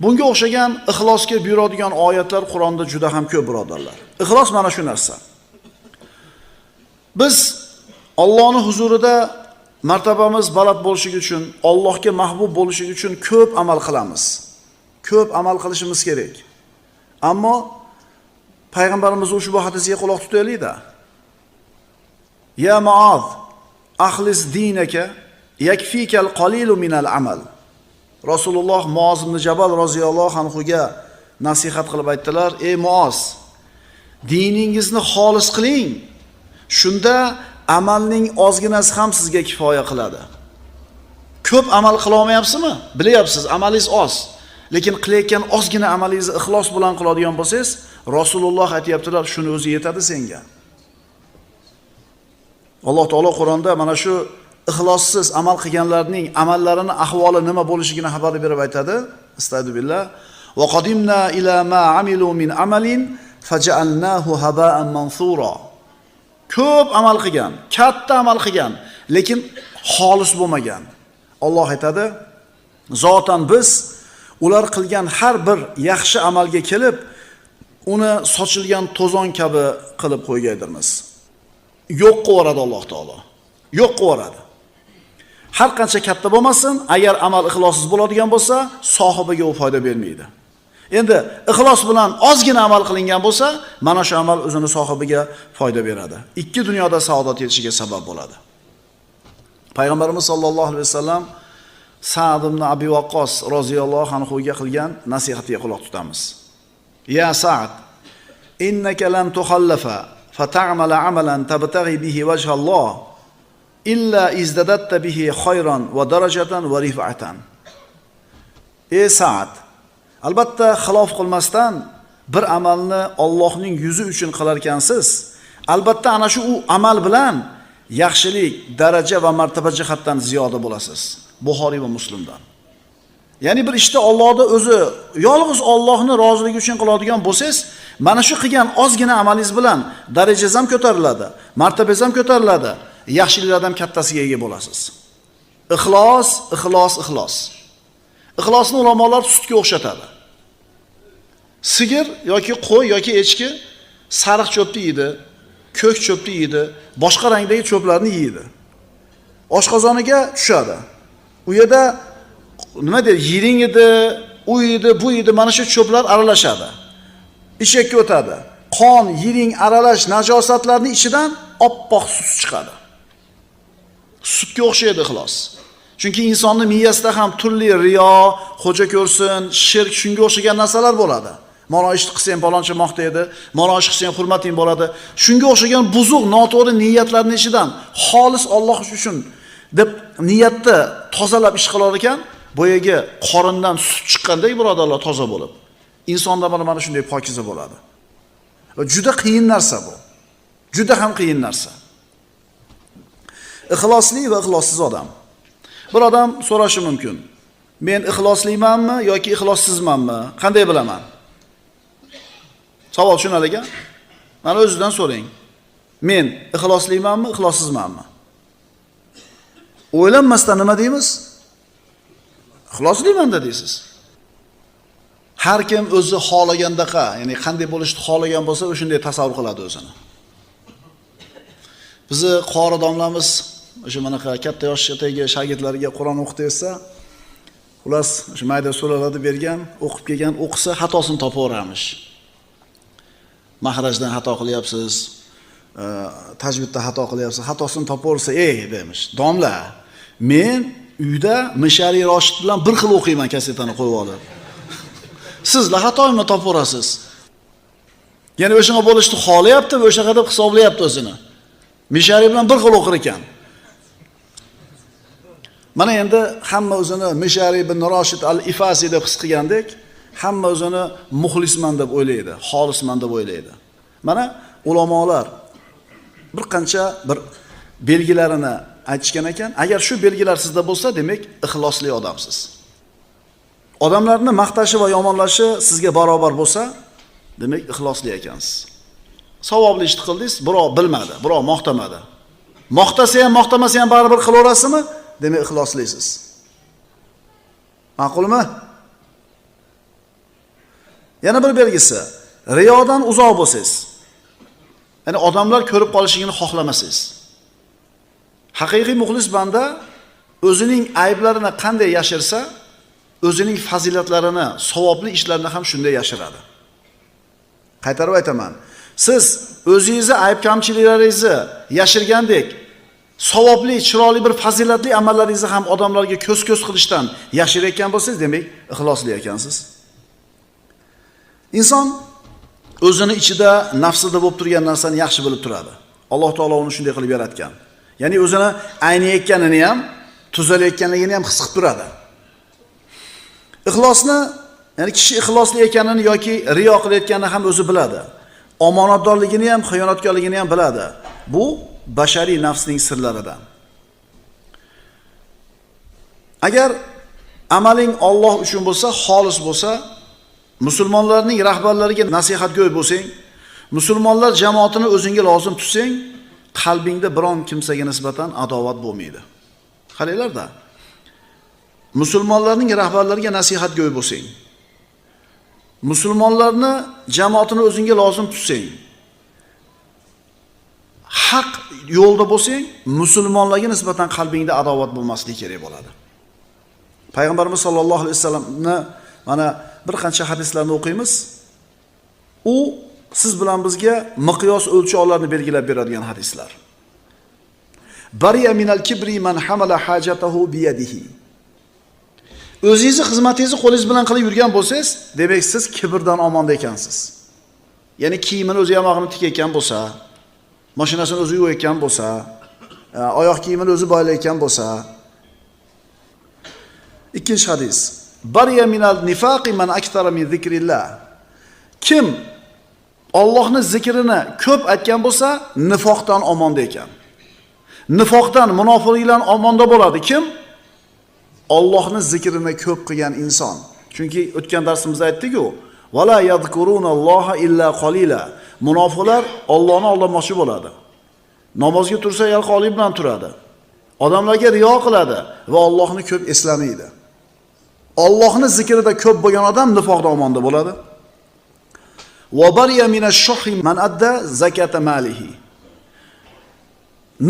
Bunga o'xshagan ixlosga buyuradigan oyatlar Qur'onda juda ham ko'p, birodarlar. Ixlos mana shu narsa. Biz Allohning huzurida martabamiz baland bo'lishi uchun, Allohga mahbub bo'lishi uchun ko'p amal qilamiz. Ko'p amal qilishimiz kerak. Ammo payg'ambarimiz ushbu hadisiga quloq tutaylik-da. Ya Muaz, ahlis dinaka yakfikal qalilu minal amal. Rasululloh Muoz ibn Jabal roziyallohu anhu ga nasihat qilib aytdilar: "Ey Muoz, diningizni xolis qiling. Shunda amalning ozginasi ham sizga kifoya qiladi." Ko'p amal qila olmayapsizmi? Bilyapsiz, amalingiz oz. Lekin qilayotgan ozgina amalingizni ixlos bilan qiladigan bo'lsangiz, Rasululloh aytayaptilar, shuni o'zi yetadi senga. Alloh taolo Qur'onda mana shu ixlossiz amal qilganlarning amallarini ahvoli nima bo'lishligini xabar berib aytadi. Astagfirullah billah. Va qadimna ila ma amilu min amalin faj'alnahu haba'an mansura. Ko'p amal qilgan, katta amal qilgan, lekin xolis bo'lmagan. Alloh aytadi, zotan biz ular qilgan har bir yaxshi amalga kelib, uni sochilgan to'zon kabi qilib qo'ygaydirmiz. Yo'q qilib yuboradi Alloh taolo. Yo'q qilib yuboradi. Har qancha katta bo'lmasin, agar amal ixlossiz bo'ladigan bo'lsa, sohibiga u foyda bermaydi. Endi ixlos bilan ozgina amal qilingan bo'lsa, mana shu amal o'zini sohibiga foyda beradi. Ikki dunyoda saodat yetishiga sabab bo'ladi. Payg'ambarimiz sollallohu alayhi vasallam Sa'd ibn Abi Waqqos roziyallohu anhu ga qilgan nasihatiga quloq tutamiz. Ya Sa'd, innaka lan tukhallafa fata'mala amalan tabtaghi bihi wajha Alloh illa izdadatta bihi khayran va darajatan va rif'atan. Ey Sa'd, albatta xilof qilmasdan bir amalni Allohning yuzi uchun qilar ekansiz, albatta ana shu u amal bilan yaxshilik, daraja va martaba jihatdan ziyoda bo'lasiz. Buxoriy va Muslimdan. Ya'ni bir ishda Allohni o'zi, yolg'iz Allohning roziligi uchun qiladigan bo'lsangiz, mana shu qilgan ozgina amalingiz bilan darajangiz ham ko'tariladi, martabangiz ham ko'tariladi, yaxshiliklardan kattasiga ega bo'lasiz. Ixlos, ixlos, ixlos. Ixlosni ulamolar sutga o'xshatadi. Sigir yoki qo'y yoki echki sariq cho'pni yeydi, ko'k cho'pni yeydi, boshqa rangdagi cho'plarni yeydi. Oshqozoniga tushadi. U yerda nima deydi, yiring edi, u edi, bu edi, mana shu cho'plar aralashadi. Ichakka o'tadi. Qon, yiring aralash najosatlarning ichidan oppoq sut chiqadi. Sutga o'xshaydi ixlos. Chunki insonning miyasida ham turli riyo, xo'ja ko'rsin, shirk shunga o'xshagan narsalar bo'ladi. Mana ishni qilsang palonchi maqtaydi, mana ish qilsang hurmating bo'ladi. Shunga o'xshagan buzuq, noto'g'ri niyatlarning ichidan xolis Alloh uchun deb niyatni tozalab ish qilar ekan, boyagi qorindan sut chiqqandek birodarlar toza bo'lib, insonda mana shunday pokiza bo'ladi. Va juda qiyin narsa bu. Juda ham qiyin narsa. Ixlosli va ixlossiz odam. Bir odam so'rashi mumkin. Men ixloslimanmi yoki ixlossizmanmi? Qanday bilaman? Savol tushunarli-ku? Mana o'zidan so'rang. Men ixloslimanmi, ixlossizmanmi? O'ylanmasdan nima deymiz? Ixlosliman da deysiz. Har kim o'zi xohlagandaqa, ya'ni qanday bo'lishni xohlagan bo'lsa, o'shunday tasavvur qiladi o'zini. Bizi qori domlamiz o'sha manaqa katta yoshdagi shogirdlarga Qur'on o'qitsa, xullas o'sha mayda suralarni bergan, o'qib kelgan, o'qisa xatosini topaveramish. Mahrajdan xato qilyapsiz, tajvidda xato qilyapsiz, xatosini topaversa, ey demish, domla, men uyda Mishari Roshid bilan bir xil o'qiyman kasetani qo'yib olib. Sizlar xatoimni topaverasiz. Ya'ni o'shanga bo'lishni xohlayapti va o'shaqa deb hisoblayapti o'zini. Mishari bilan bir xil o'qir ekan. Mana endi hamma o'zini Mishari ibn Roshid al-Ifasi deb his qilgandek, hamma o'zini muxlisman deb o'ylaydi, xolisman deb o'ylaydi. Mana ulamolar bir qancha bir belgilarini aytishgan ekan. Agar shu belgilar sizda bo'lsa, demak ixlosli odamsiz. Odamlarni maqtashi va yomonlashi sizga barobar bo'lsa, demak ixlosli ekansiz. Savobli ishni qildingiz, birov bilmadi, birov maqtamadi. Maqtasa ham, maqtamasa ham baribir qilaverasizmi? Demak ixloslisiz. Ma'qulmi? Yana bir belgisi, riyodan uzoq bo'lsangiz. Ya'ni odamlar ko'rib qolishingni xohlamasangiz. Haqiqiy muxlis banda o'zining ayblarini qanday yashirsa, o'zining fazilatlarini, savobli ishlarini ham shunday yashiradi. Qaytarib aytaman. Siz o'zingizni ayb kamchiliklaringizni yashirgandek, savobli, chiroyli bir fazilatli amallaringizni ham odamlarga ko'z-ko'z qilishdan yashirayotgan bo'lsangiz, demak, ixlosli ekansiz. Inson o'zini ichida, nafsida bo'lib turgan narsani yaxshi bilib turadi. Alloh taolo uni shunday qilib yaratgan. Ya'ni o'zini aynayotganini ham, tuzalayotganligini ham his qilib turadi. Ixlosni, ya'ni kishi ixlosli ekanini yoki riyo qilayotganini ham o'zi biladi. Omonatdorligini ham, xiyonatkorligini ham biladi. Bu bashariy nafsning sirlaridan. Agar amaling Alloh uchun bo'lsa, xolis bo'lsa, musulmonlarning rahbarlariga nasihatgo'y bo'lsang, musulmonlar jamoatini o'zingga lozim tutsang, qalbingda biron kimsaga nisbatan adovat bo'lmaydi. Qaranglar-da. Musulmonlarning rahbarlariga nasihatgo'y bo'lsang, Musulmonlarni jamoatini o'zingga lozim tutsang, haq yo'lda bo'lsang, musulmonlarga nisbatan qalbingda adovat bo'lmasligi kerak bo'ladi. Payg'ambarimiz sollallohu alayhi vasallamni mana bir qancha hadislarni o'qiymiz. U siz bilan bizga miqyos o'lchovlarni belgilab beradigan hadislar. Bariya minal kibri man hamala hajatahu biyadihi. O'zingizni xizmatingizni qo'lingiz bilan qilib yurgan bo'lsangiz, demak siz kibrdan omonda ekansiz. Ya'ni kiyimini o'zi yamog'ini tikayotgan bo'lsa, mashinasini o'zi yuvayotgan bo'lsa, oyoq kiyimini o'zi boylayotgan bo'lsa. Ikkinchi hadis. Bariya minal nifaqi man akthara min zikrillah. Kim Allohning zikrini ko'p aytgan bo'lsa, nifoqdan omonda ekan. Nifoqdan, munofiqlikdan omonda bo'ladi kim? Allohning zikrini ko'p qilgan inson. Chunki o'tgan darsimizda aytdik-ku, vala yadhkurunalloha illa qalila. Munofiqlar Allohni aldamoqchi bo'ladi. Namozga tursa yalqoqlik bilan turadi. Odamlarga riyo qiladi va Allohni ko'p eslamaydi. Allohning zikrida ko'p bo'lgan odam nifoqdan omonda bo'ladi. Va bariya minash-shuhi man adda zakata malihi.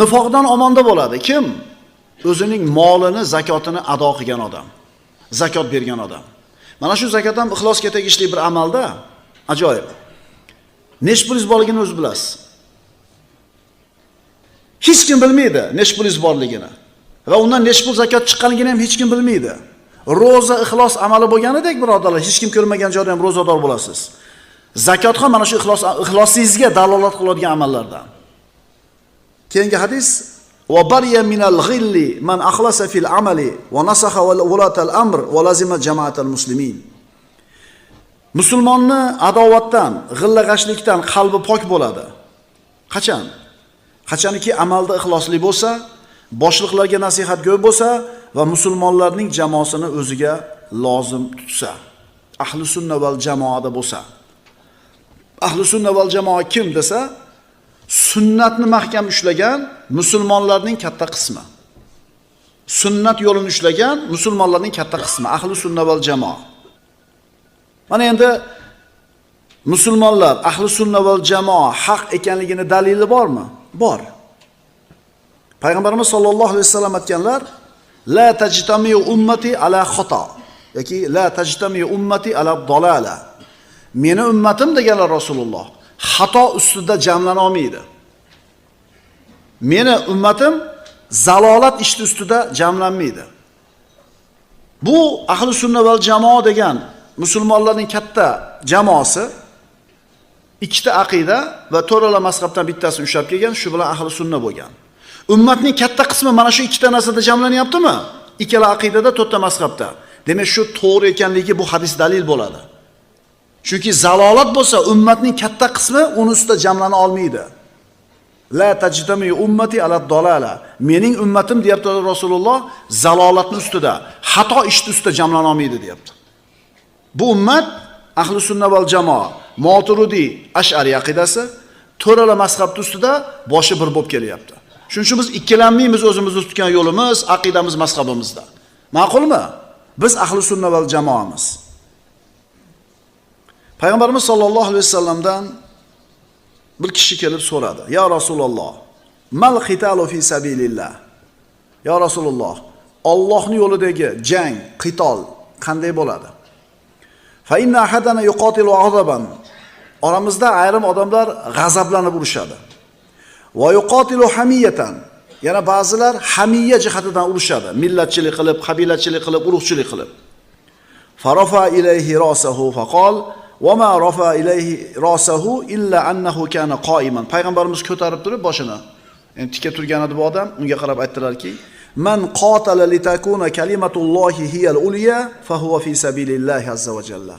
Nifoqdan omonda bo'ladi kim? O'zining molini, zakotini ado qilgan odam. Zakot bergan odam. Mana shu zakot ham ixlosga tegishli bir amalda, ajoyib. Nech pulingiz borligini o'zi bilasiz. Hech kim bilmaydi nech pulingiz borligini va undan nech pul zakot chiqqanligini ham hech kim bilmaydi. Roza ixlos amali bo'lganidek, birodarlar, hech kim ko'rmagan joyda ham ro'zador bo'lasiz. Zakot ham mana shu ixlosingizga dalolat qiladigan amallardan. Keyingi hadis: va bariya minal ghilli man akhlasa fil amali va nasaha walatal amr va lazima jama'atal muslimin. Musulmonni adovatdan, g'illag'ashlikdan qalbi pok bo'ladi. Qachon? Qachonki amalda ixlosli bo'lsa, boshliqlarga nasihatgo'y bo'lsa va musulmonlarning jamoasini o'ziga lozim tutsa, ahli sunna val jamoada bo'lsa. Ahli sunna val jamoa kim desa, sunnatni mahkam ushlagan musulmonlarning katta qismi. Sunnat yo'lini ushlagan musulmonlarning katta qismi ahli sunna val jamoa. Mana endi musulmonlar ahli sunna val jamoa haq ekanligini dalili bormi? Bor. Payg'ambarimiz sollallohu alayhi vasallam aytganlar: la tajtamiu ummati ala xato yoki la tajtamiu ummati ala dalala. Meni ummatim deganlar Rasululloh xato ustida jamlana olmaydi. Meni ummatim zalolat ishti ustida jamlanmaydi. Bu ahli sunna val jamoa degan musulmonlarning katta jamoasi ikkita aqida va to'rala mazhabdan bittasini ushlab kelgan, shu bilan ahli sunna bo'lgan. Ummatning katta qismi mana shu ikkita narsada jamlanyaptimi? Ikkala aqidada, to'rtta mazhabda. Demak, shu to'g'ri ekanligi bu hadis dalil bo'ladi. Chunki zalolat bo'lsa, ummatning katta qismi uni ustida jamlana olmaydi. La tajtami ummati ala dalala. Mening ummatim deyapti Rasululloh, zalolatning ustida, xato ishning ustida jamlana olmaydi deyapti. Bu ummat ahli sunna val jamoa, Maturidi, Ash'ari aqidasi, to'rala mazhabning ustida boshi bir bo'lib kelyapti. Shuning uchun biz ikkilanmaymiz o'zimizni tutgan yo'limiz, aqidamiz, mazhabimizda. Ma'qulmi? Biz ahli sunna val jamoamiz. Payg'ambarimiz sollallohu alayhi vasallamdan bir kishi kelib so'radi: "Ya Rasululloh, mal qitalu fi sabilillah?" Ya Rasululloh, Allohning yo'lidagi jang, qitol qanday bo'ladi? Fa inna ahadana yuqatilu g'adaban. Oramizda ayrim odamlar g'azablanib urushadi. Va yuqatilu hamiyatan. Yana ba'zilar hamiya jihatidan urushadi, millatchilik qilib, qabilachilik qilib, urug'chilik qilib. Farafa ilayhi rasahu faqol va ma rafa ilayhi rasahu illa annahu kana qa'iman. Payg'ambarimiz ko'tarib turib boshini, endi tika turgan edi bu odam, unga qarab aytdilarki: "Man qatala litakuna kalimatullahi hiyal ulya fa huwa fi sabilillahi azza va jalla."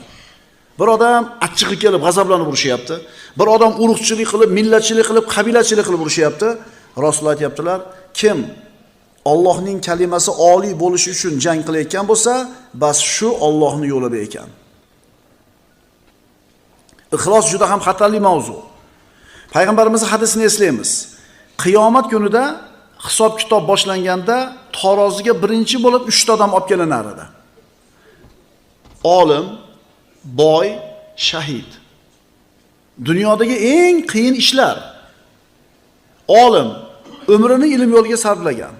Bir odam achchig'i kelib g'azablanib urushyapti. Bir odam urug'chilik qilib, millatchilik qilib, qabilachilik qilib urushyapti. Rasululloh aytibdilar, kim Allohning kalimasi oliy bo'lishi uchun jang qilayotgan bo'lsa, bas shu Allohning yo'lida ekan. Ixlos juda ham xatarli mavzu. Payg'ambarimizning hadisini eslaymiz. Qiyomat kunida hisob kitob boshlanganda taroziga birinchi bo'lib 3 ta odam olib kelinar edi. Olim, boy Shahid. Dunyodagi eng qiyin ishlar. Olim umrini ilm yo'liga sarflagan,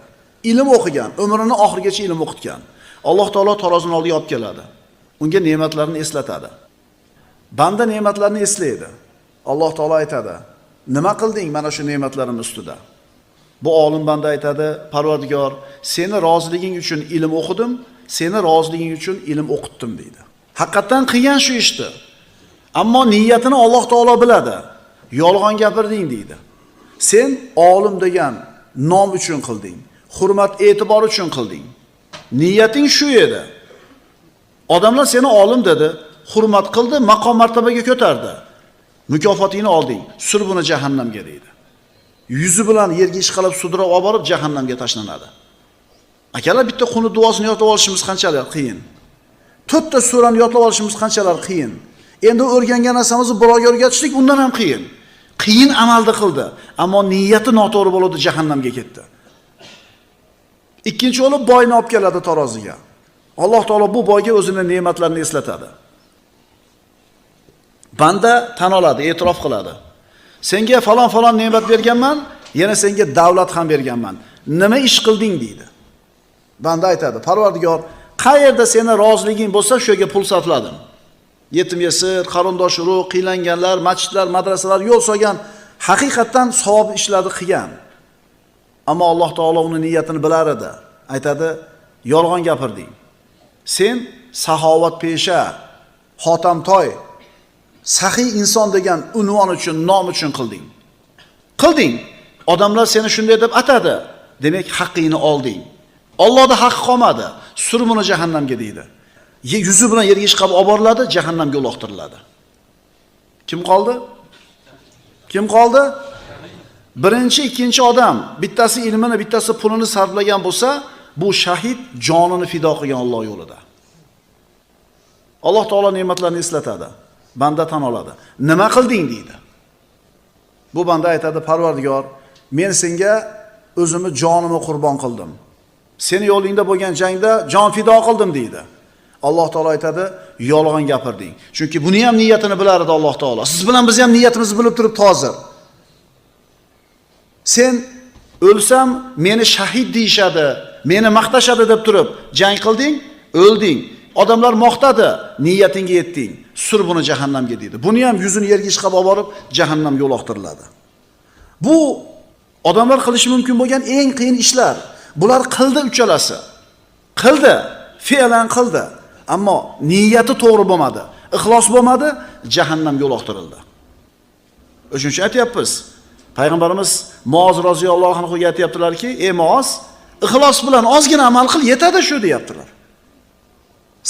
ilm o'qigan, umrini oxirigacha ilm o'qitgan. Alloh taolo tarozini oldiga olib keladi. Unga ne'matlarni eslatadi. Banda ne'matlarni eslaydi. Alloh taolo aytadi: "Nima qilding mana shu ne'matlarim ustida?" Bu olim banda aytadi: "Parvardigor, seni roziliging uchun ilm o'qidim, seni roziliging uchun ilm o'qitdim" deydi. Haqiqatan qilgan shu ishni. Ammo niyatini Alloh taolo biladi. Yolg'on gapirding deydi. Sen olim degan nom uchun qilding, hurmat e'tibor uchun qilding. Niyating shu edi. Odamlar seni olim dedi, hurmat qildi, maqom martabaga ko'tardi. Mukofotingni olding, sur buni jahannamga deydi. Yuzi bilan yerga ishqalab sudrab olib borib jahannamga tashlanadi. Akalar, bitta qunut duosini yodlab olishimiz qanchalar qiyin. 4 ta surani yodlab olishimiz qanchalar qiyin. Endi o'rgangan narsamizni birovga o'rgatishlik undan ham qiyin. Qiyin amalni qildi, ammo niyati noto'g'ri bo'ldi, jahannamga ketdi. Ikkinchi o'lib boyni olib keladi taroziga. Alloh taolo bu boyga o'zining ne'matlarini eslatadi. Banda tan oladi, e'tirof qiladi. Senga falon-falon ne'mat berganman, yana senga davlat ham berganman. Nima ish qilding deydi. Banda aytadi: "Parvardigor, qayerda seni roziliging bo'lsa, shu yerga pul sarfladim. Yetim yesir, qarindosh urug', qiylanganlar, masjidlar, madrasalar yo'l solgan, haqiqatdan savob ishlarni qilgan." Ammo Alloh taolo uning niyatini bilar edi. Aytadi: "Yolg'on gapirding. Sen saxovat pesha, xotamtoy, saxiy inson degan unvon uchun, nom uchun qilding. Qilding. Odamlar seni shunday deb atadi. Demak, haqqingni olding. Allohda haqqi qolmadi. Sur buni jahannamga" deydi. Yuzi bilan yerga ishqab olib boriladi, jahannamga uloqtiriladi. Kim qoldi? Kim qoldi? Birinchi, ikkinchi odam bittasi ilmini, bittasi pulini sarflagan bo'lsa, bu shahid jonini fido qilgan Alloh yo'lida. Alloh taolo ne'matlarni eslatadi. Banda tan oladi. Nima qilding deydi. Bu banda aytadi: "Parvardigor, men senga o'zimni jonimni qurbon qildim. Seni yo'lingda bo'lgan jangda jon fido qildim" deydi. Alloh taolo aytadi: "Yolg'on gapirding." Chunki buni ham niyatini bilar edi Alloh taolo. Siz bilan biz ham niyatimizni bilib turib hozir. Sen o'lsam meni shahid deyishadi, meni maqtashadi deb turib jang qilding, o'lding. Odamlar maqtadi, niyatingga yetding. Sur buni jahannamga deydi. Buni ham yuzini yerga ishqab olib borib jahannamga uloqtiriladi. Bu odamlar qilishi mumkin bo'lgan eng qiyin ishlar. Bular qildi uchalasi. Qildi, fe'lan qildi. Ammo niyati to'g'ri bo'lmadi, ixlos bo'lmadi, jahannamga uloqtirildi. O'shuning uchun aytyapmiz. Payg'ambarimiz Muoz roziyallohu anhu ga aytayaptilarki: "Ey Muoz, ixlos bilan ozgina amal qil, yetadi shu" deyaptilar.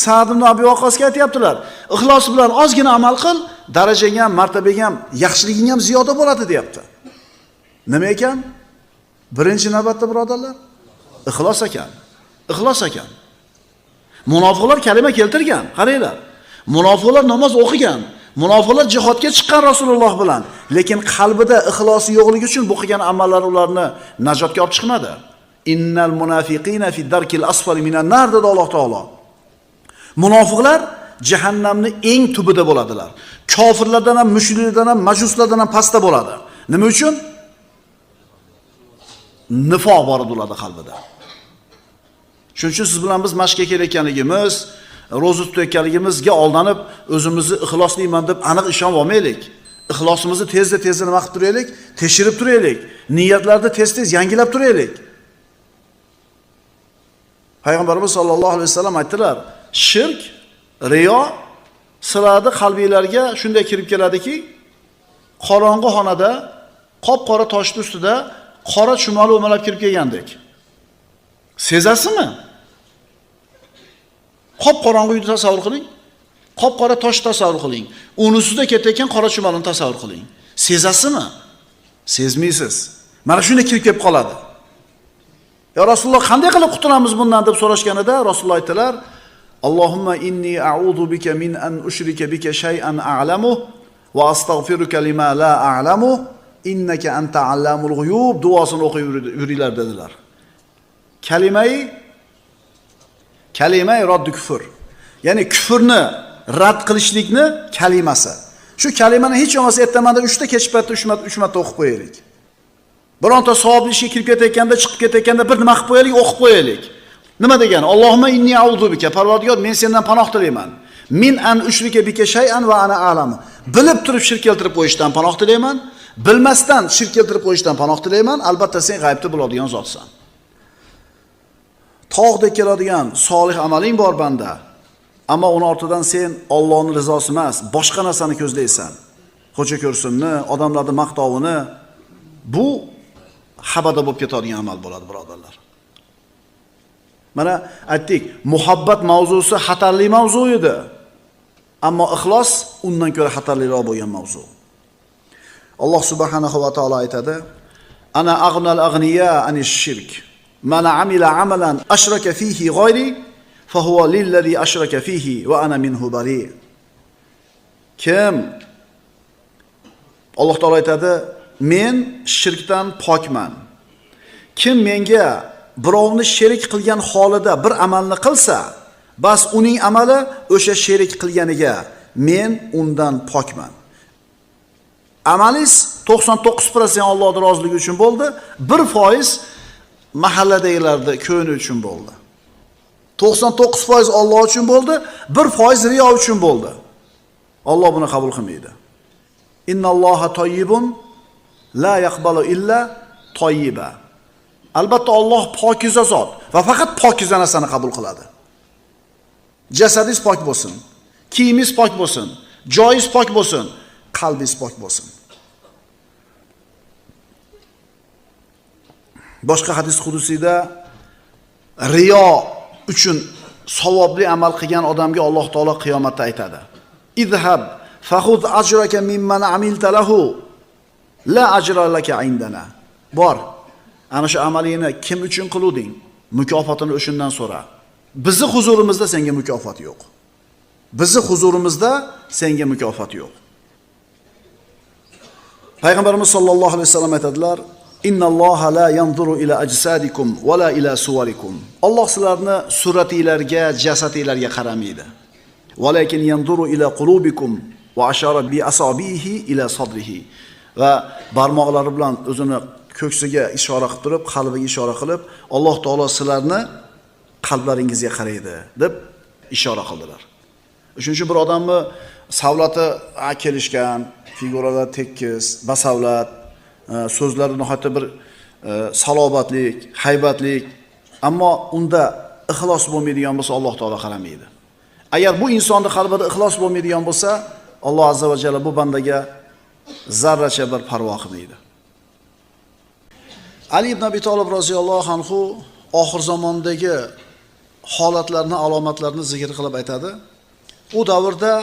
Sa'd ibn Abi Waqqosga aytayaptilar: "Ixlos bilan ozgina amal qil, darajang ham, martabang ham, yaxshiliging ham ziyoda bo'ladi" deyapti. Nima ekan? Birinchi navbatda birodarlar, ixlos ekan. Ixlos ekan. Munofiqlar kalima keltirgan, qaranglar. Munofiqlar namoz o'qigan, munofiqlar jihodga chiqqan Rasululloh bilan, lekin qalbida ixlosi yo'qligi uchun bu qilgan amallari ularni najotga olib chiqmadi. Innal munafiqina fi darkil asfali minan nar dedi Alloh taolo. Munofiqlar jahannamning eng tubida bo'ladilar. Kofirlardan ham, mushriklardan ham, majuslardan ham pastda bo'ladi. Nima uchun? Nifoq bor edi ularda qalbida. Shuning uchun siz bilan biz mashqqa kelayotganligimiz, ro'za tutayotganligimizga aldanib, o'zimizni ixlosliman deb aniq ishonib olmaylik. Ixlosimizni tezda-tezda nima qilib turaylik? Tekshirib turaylik. Niyatlarni tez-tez yangilab turaylik. Payg'ambarimiz sollallohu alayhi vasallam aytdilar: "Shirk, riyo sizlarning qalbingizlarga shunday kirib keladiki, qorong'i xonada qop-qora toshning ustida qora chumoli o'malab kirib kelgandek. Sezasizmi? Qop-qorong'i uyni tasavvur qiling. Qop-qora tosh tasavvur qiling. Uni ustida ketayotgan qora chumolini tasavvur qiling. Sezasizmi? Sezmaysiz. Mana shunday kirib kelib qoladi. Ya Rasululloh, qanday qilib qutulamiz bundan deb so'rashganida Rasululloh aytdilar: Allohumma inni a'udhu bika min an ushrika bika shay'an a'lamu va astag'firuka lima la a'lamu innaka anta allamul g'uyub duosini o'qib yuringlar dedilar. Kalimai raddi kufr. Ya'ni kufrni rad qilishlikni kalimasi. Shu kalimani hech bo'lmasa ertamanda 3 ta, kech paytda 3 marta o'qib qo'yaylik. Bironta savobli ishga kirib ketayotganda, chiqib ketayotganda bir nima qilib qo'yaylik, o'qib qo'yaylik. Nima degani? Allohumma inni a'udhu bika, Parvardigor, men sendan panoh tilayman. Min an ushrika bika shay'an va ana a'lamu. Bilib turib shirk keltirib qo'yishdan panoh tilayman, bilmasdan shirk keltirib qo'yishdan panoh tilayman. Albatta sen g'aybni biladigan zotsan. Tog'dek keladigan solih amaling bor banda. Ammo uni ortidan sen Allohning rizosi emas, boshqa narsani ko'zlaysan. Xo'ja ko'rsinni, odamlarning maqtovini, bu habada bo'lib ketadigan amal bo'ladi, birodarlar. Mana aytdik, muhabbat mavzusi xatarli mavzu edi. Ammo ixlos undan ko'ra xatarliroq bo'lgan mavzu. Alloh subhanahu va taolo aytadi: Ana ag'nal ag'niya anish shirk. Man amila amalan ashraka fihi g'ayri fahuwa lillazi ashraka fihi va ana minhu bari. Kim Alloh taolo aytadi, men shirkdan pokman. Kim menga birovni sherik qilgan holida bir amalni qilsa, bas uning amali o'sha sherik qilganiga, men undan pokman. Amalingiz 99% Allohning roziligi uchun bo'ldi, 1% mahalladagilarning ko'ngli uchun bo'ldi. 99% Alloh uchun bo'ldi, 1% riyo uchun bo'ldi. Alloh buni qabul qilmaydi. Innalloha toyyibun la yaqbalu illa toyyiba. Albatta Alloh pokiza zot va faqat pokiza narsani qabul qiladi. Jasadingiz pok bo'lsin, kiyimingiz pok bo'lsin, joyingiz pok bo'lsin, qalbingiz pok bo'lsin. Boshqa hadis qudusiyda riyo uchun savobli amal qilgan odamga Alloh taolo qiyomatda aytadi: "Izhab faxuz ajraka mimman amilta lahu la ajra laka indana." Bor, ana shu amalingni kim uchun qiluvding? Mukofotini o'shundan so'ra. Bizi huzurimizda senga mukofot yo'q. Bizi huzurimizda senga mukofot yo'q. Payg'ambarimiz sollallohu alayhi vasallam aytadilar: Innalloha la yanzuru ila ajsadikum va la ila suwarikum. Alloh sizlarni suratinglarga, jasadinglarga qaramaydi. Walakin yanzuru ila qulubikum va ashara bi asabihi ila sadrihi. Va barmoqlari bilan o'zini ko'ksiga ishora qilib turib, qalbiga ishora qilib, Alloh taolo sizlarni qalblaringizga qaraydi deb ishora qildilar. Shuning uchun bir odamni savlati kelishgan, figuralar tekis, basavlat, so'zlari nihoyatda bir salobatlik, haybatlik, ammo unda ixlos bo'lmaydigan bo'lsa Alloh taolo qaramaydi. Agar bu insonning qalbida ixlos bo'lmaydigan bo'lsa, Alloh azza va jalla bu bandaga zarracha bir parvo qilmaydi. Ali ibn Abi Talib roziyallohu anhu oxir zamondagi holatlarni, alomatlarni zikr qilib aytadi. U davrda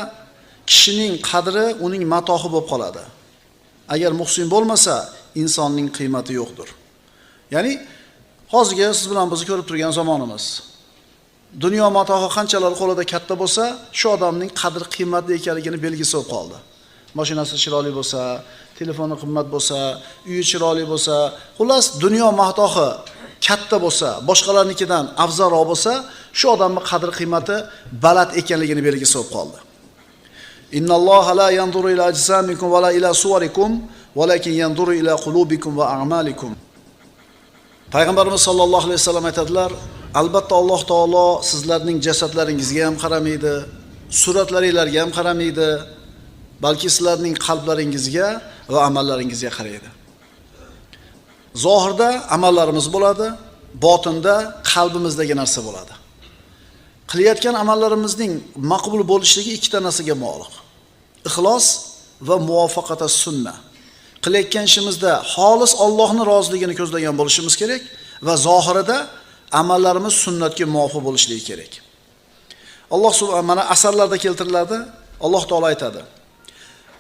kishining qadri uning matohi bo'lib qoladi. Agar muhsin bo'lmasa, insonning qiymati yo'qdir. Ya'ni hozirgi siz bilan bizni ko'rib turgan zamonimiz. Dunyo matohi qanchalar qo'lida katta bo'lsa, shu odamning qadr qiymatli ekanligini belgisi bo'lib qoldi. Mashinasi chiroyli bo'lsa, telefoni qimmat bo'lsa, uyi chiroyli bo'lsa, xullas dunyo matohi katta bo'lsa, boshqalarnikidan afzalroq bo'lsa, shu odamning qadr qiymati baland ekanligini belgisi bo'lib qoldi. Innalloha la yanzuru ila ajsamikum va la ila suwarikum, walakin yanzuru ila qulubikum va a'malikum. Payg'ambarimiz sollallohu alayhi vasallam aytadilar, albatta Alloh taolo sizlarning jasadlaringizga ham qaramaydi, suratlaringizga ham qaramaydi, balki sizlarning qalblaringizga va amallaringizga qaraydi. Zohirda amallarimiz bo'ladi, botinda qalbimizdagi narsa bo'ladi. Qilayotgan amallarimizning maqbul bo'lishligi ikkita narsaga bog'liq. Ixlos va muvofiqat sunna. Qilayotgan ishimizda xolis Allohning roziligini ko'zlagan bo'lishimiz kerak va zohirida amallarimiz sunnatga muvofiq bo'lishligi kerak. Alloh subhanahu mana asarlarda keltiriladi. Alloh taolo aytadi: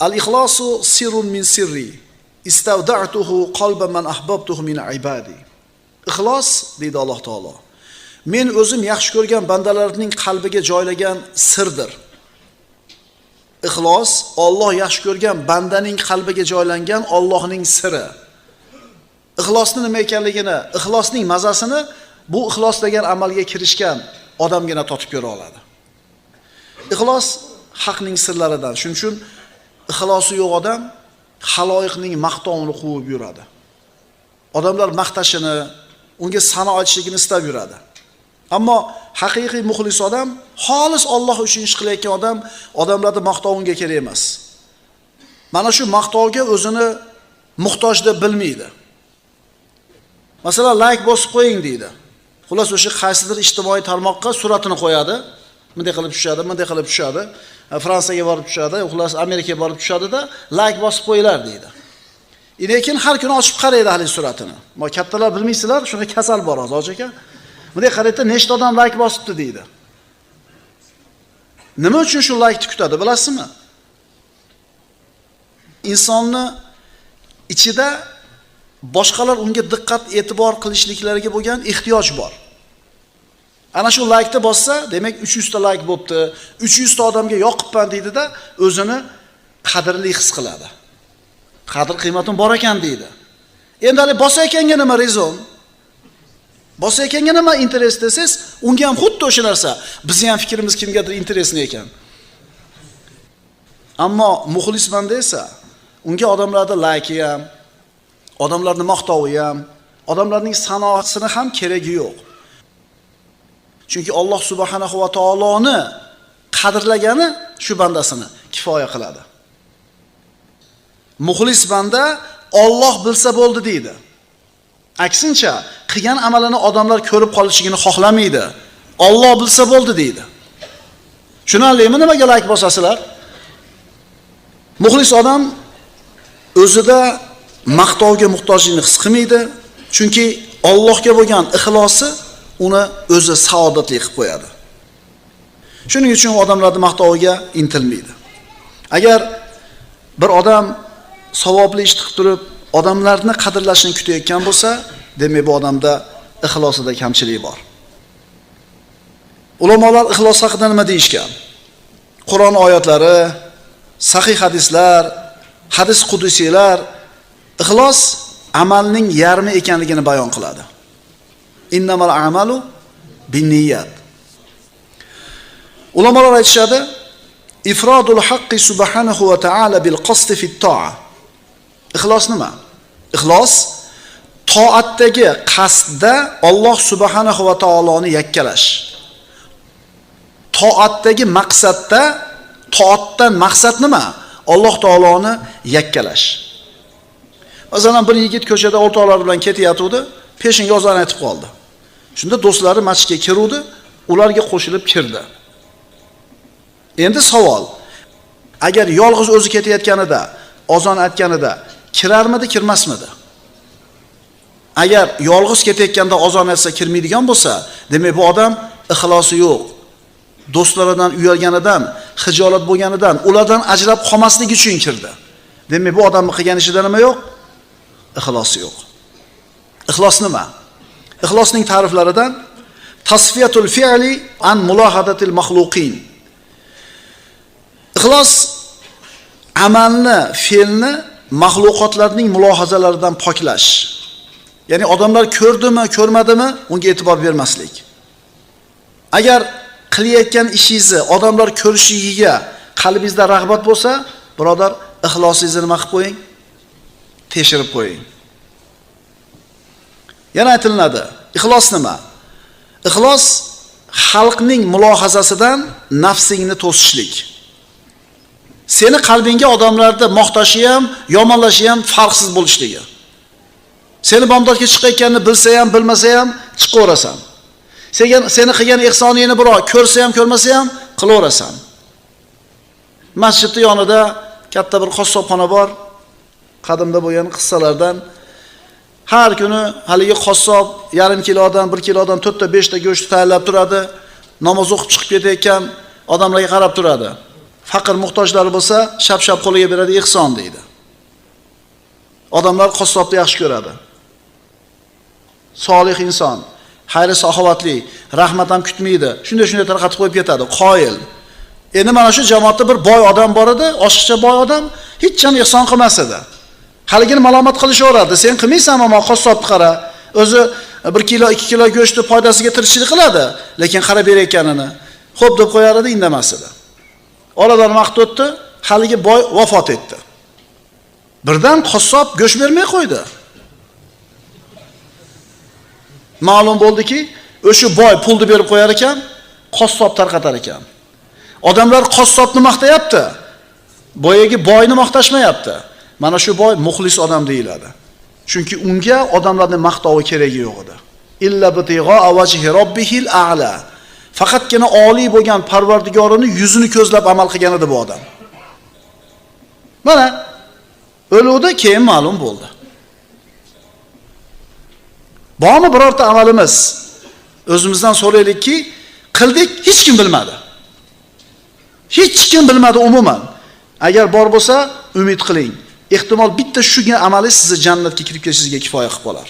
Al-ixlosu sirrun min sirri istavda'tuhu qalba man ahbabtuhu min ibadi. Ixlos deydi Alloh taolo. Men o'zim yaxshi ko'rgan bandalarimning qalbiga joylagan sirdir. Ixlos Alloh yaxshi ko'rgan bandaning qalbiga joylangan Allohning siri. Ixlosning nima ekanligini, ixlosning mazasini bu ixlos degan amalga kirishgan odamgina totib ko'ra oladi. Ixlos haqning sirlaridan. Shuning uchun ixlosi yo'q odam xaloyiqning maqtovini quvib yuradi. Odamlar maqtashini, unga sano aytishligini istab yuradi. Ammo haqiqiy muxlis odam, xolis Alloh uchun ish qilayotgan odam, odamlarning maqtovi unga kerak emas. Mana shu maqtovga o'zini muhtoj deb bilmaydi. Masalan, like bosib qo'ying deydi. Xullas o'sha qaysidir ijtimoiy tarmoqqa suratini qo'yadi. Bunday qilib tushadi, bunday qilib tushadi. Fransiyaga borib tushadi, xullas Amerikaga borib tushadi-da, like bosib qo'yinglar deydi. Lekin har kuni ochib qaraydi hali suratini. Ma kattalar bilmaysizlar, shunga kasal bor hozir aka. Bunday qaraydi, nechta odam like bosibdi deydi. Nima uchun shu like'ni kutadi, bilasizmi? Insonni ichida boshqalar unga diqqat e'tibor qilishliklariga bo'lgan ehtiyoj bor. Ana shu like'ni bossa, demak 300 ta like bo'pti, 300 ta odamga yoqibman deydi-da, o'zini qadrli his qiladi. Qadr qiymatim bor ekan deydi. Endi hali bosayotganga nima rezon? Bosayotganga nima interes desangiz, unga ham xuddi o'sha narsa. Bizning ham fikrimiz kimgadir interesli ekan. Ammo muxlisman desa, unga odamlarning like-i ham, odamlarning maqtovi ham, odamlarning sanosini ham keragi yo'q. Chunki Alloh subhanahu va taoloni qadrlagani shu bandasini kifoya qiladi. Muxlis banda Alloh bilsa bo'ldi deydi. Aksincha, qilgan amalini odamlar ko'rib qolishligini xohlamaydi. Alloh bilsa bo'ldi deydi. Tushunarlimi nimaga like bosasizlar? Muxlis odam o'zida maqtovga muhtojligini his qilmaydi, chunki Allohga bo'lgan ixlosi uni o'zi saodatli qilib qo'yadi. Shuning uchun odamlarning maqtoviga intilmaydi. Agar bir odam savobli ish qilib turib, odamlarni qadrlashini kutayotgan bo'lsa, demak bu odamda ixlosida kamchilik bor. Ulamolar ixlos haqida nima deyishgan? Qur'on oyatlari, sahih hadislar, hadis qudusiylar ixlos amalning yarmi ekanligini bayon qiladi. Innamal a'malu binniyat. Ulamolar aytishadi, ifrodul haqqi subhanahu va ta'ala bil qasdi fit ta'a. Ixlos nima? Ixlos toatdagi qasdda Alloh subhanahu va taoloni yakkalash. Toatdagi maqsadda, toatdan maqsad nima? Alloh taoloni yakkalash. Masalan, bir yigit ko'chada o'rtoqlari bilan ketayotgandi, peshinga ozon aytib qoldi. Shunda do'stlari masjidga kiruvdi, ularga qo'shilib kirdi. Endi savol: agar yolg'iz o'zi ketayotganida, ozon aytganida kirarmidi, kirmasmidi? Agar yolg'iz ketayotganda ozon aytsa kirmaydigan bo'lsa, demak bu odam ixlosi yo'q. Do'stlaridan uyalganidan, xijolat bo'lganidan, ulardan ajrab qolmaslik uchun kirdi. Demak bu odamning qilgan ishida nima yo'q? Ixlosi yo'q. Ixlos nima? Ixlosning ta'riflaridan tasfiyatul fi'li an mulahadatil maxluqin. Ixlos amalni, fe'lni maxluqotlarning mulohazalaridan poklash. Ya'ni odamlar ko'rdimi, ko'rmadimi, unga e'tibor bermaslik. Agar qilayotgan ishingizni odamlar ko'rishiga qalbingizda rag'bat bo'lsa, birodar, ixlosingizni nima qilib qo'ying? Tekshirib qo'ying. Yana aytilinadi, ixlos nima? Ixlos xalqning mulohazasidan nafsingni to'sishlik. Seni qalbingga odamlarda maqtashi ham, yomonlashi ham farqsiz bo'lishligi. Seni bomdodga chiqayotganini bilsa ham, bilmasa ham chiqaverasan. Seni qilgan ihsoningni birov ko'rsa ham, ko'rmasa ham qilaverasan. Masjidning yonida katta bir qassobxona bor. Qadimda bo'lgan qissalardan har kuni haligi qassob yarim kilodan, 1 kilodan 4 ta 5 ta go'sht tayyorlab turadi. Namoz o'qib chiqib ketayotgan odamlarga qarab turadi. Faqir muhtojlar bo'lsa, shap-shap qo'liga beradi, ihson deydi. Odamlar qassobni yaxshi ko'radi. Solih inson, xayr saxovatli, rahmat ham kutmaydi. Shunday-shunday tarqatib qo'yib ketadi, qoyil. Endi mana shu jamoatda bir boy odam bor edi, oshiqcha boy odam, hech ham ihson qilmas edi. Haligini malomat qilishaverardi. Sen qilmaysan, ammo qassobni qara. O'zi 1 kilo, 2 kilo go'shtni foydasiga tirikchilik qiladi, lekin qarab berayotganini xo'p deb qo'yar edi, indamas edi. Oradan vaqt o'tdi, haligi boy vafot etdi. Birdan qassob go'sht bermay qo'ydi. Ma'lum bo'ldiki, o'sha boy pulni berib qo'yar ekan, qassob tarqatar ekan. Odamlar qassobni maqtayapti. Boyagi boyni maqtashmayapti. Mana shu boy muxlis odam deyiladi. Chunki unga odamlarning maqtovi keragi yo'q edi. Illa bitig'a vajhi robbihil a'la. Faqatgina oliy bo'lgan Parvardigorini yuzini ko'zlab amal qilgan edi bu odam. Mana o'luvdi, keyin ma'lum bo'ldi. Bormi birorta amalimiz? O'zimizdan so'raylikki, qildik, hech kim bilmadi. Hech kim bilmadi umuman. Agar bor bo'lsa, umid qiling. Ehtimol bitta shunga amali sizni jannatga kirib kelishingizga kifoya qilib qolar.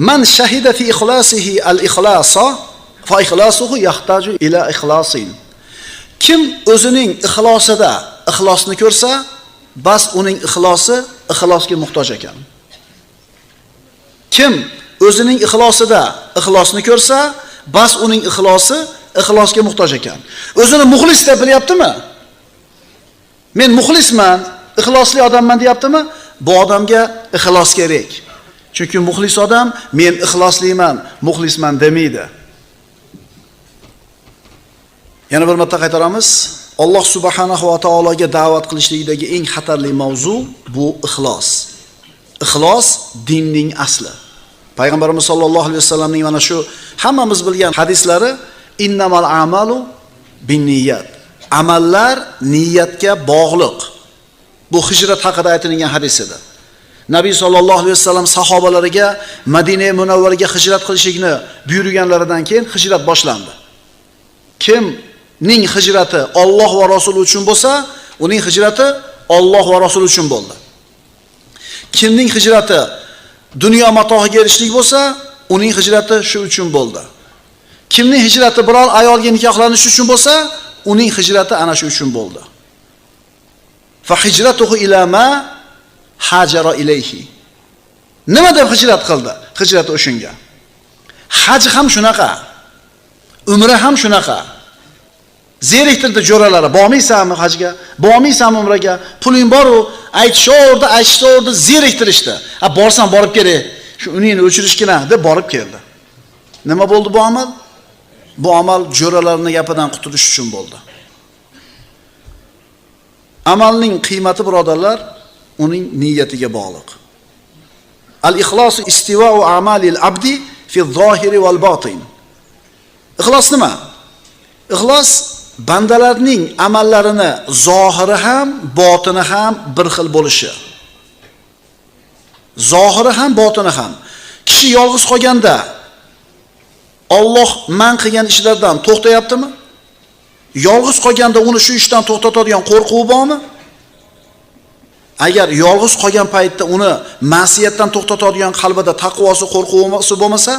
Man shahida fi ikhlasihi al-ikhlasa fa ikhlasuhu yahtaju ila ikhlasin. Kim o'zining ixlosida ixlosni ko'rsa, bas uning ixlosi ixlosga muhtoj ekan. Kim o'zining ixlosida ixlosni ko'rsa, bas uning ixlosi ixlosga muhtoj ekan. O'zini muxlis deb bilyaptimi? Men muxlisman, ixlosli odamman deyaptimi? Bu odamga ixlos kerak. Chunki muxlis odam men ixlosliman, muxlisman demaydi. Yana bir marta qaytaramiz. Alloh subhanahu va taologa da'vat qilishlikdagi eng xatarli mavzu bu ixlos. Ixlos dinning asli. Payg'ambarimiz sollallohu alayhi vasallamning mana shu hammamiz bilgan hadislari innamal a'malu binniyat. Amallar niyatga bog'liq. Bu hijrat haqida aytilgan hadis edi. Nabiy sollallohu alayhi vasallam sahobalariga Madina Munavvaraga hijrat qilishlikni buyurganlaridan keyin hijrat boshlandi. Kimning hijrati Alloh va Rasuli uchun bo'lsa, uning hijrati Alloh va Rasuli uchun bo'ldi. Kimning hijrati dunyo matohiga erishlik bo'lsa, uning hijrati shu uchun bo'ldi. Kimning hijrati biror ayolga nikohlanish uchun bo'lsa, uning hijrati ana shu uchun bo'ldi. Fa hijratuhu ila ma hajara ilayhi. Nima deb hijrat qildi? Hijrati o'shunga. Haj ham shunaqa. Umra ham shunaqa. Zeriktirdi jo'ralari, bormaysanmi hajga? Bormaysanmi umraga? Puling bor-u, aytishaverdi, aytishaverdi, zeriktirishdi. Ha, borsam borib kerak. Shu uningni o'chirishgina deb borib keldi. Nima bo'ldi bu amal? Bu amal jo'ralarning gapidan qutulish uchun bo'ldi. Amalning qiymati birodarlar uning niyatiga bog'liq. Al-ixlos istiva'u a'malil abdi fi zohiri val botin. Ixlos nima? Ixlos bandalarning amallarini zohiri ham, botini ham bir xil bo'lishi. Zohiri ham, botini ham. Kishi yolg'iz qolganda Alloh man qilgan ishlardan to'xtayaptimi? Yolg'iz qolganda uni shu ishdan to'xtatadigan qo'rquv bormi? Agar yolg'iz qolgan paytda uni ma'siyatdan to'xtatadigan qalbida taqvosi, qo'rquvi bo'lmasa,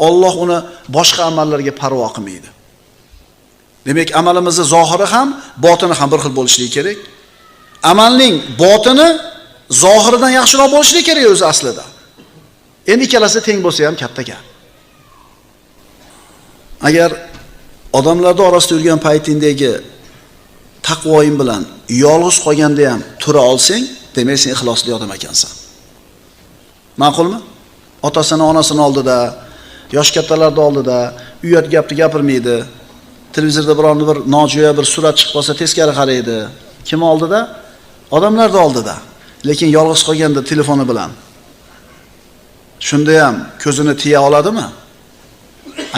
Alloh uni boshqa amallarga parvo qilmaydi. Demak, amalimizni zohiri ham, botini ham bir xil bo'lishligi kerak. Amalning botini zohiridan yaxshiroq bo'lishligi kerak o'zi aslida. Endi ikkalasi teng bo'lsa ham katta gap. Agar odamlarda orasida yurgan paytingdagi taqvoing bilan yolg'iz qolganda ham tura olsang, demak sen ixlosli odam ekansan. Ma'qulmi? Otasini, onasini oldida, yosh kattalarning oldida uyat gapni gapirmaydi. Televizorda birovni bir nojo'ya bir surat chiqib qolsa teskari qaraydi. Kim oldida? Odamlarning oldida. Lekin yolg'iz qolganda telefoni bilan shunda ham ko'zini tiya oladimi?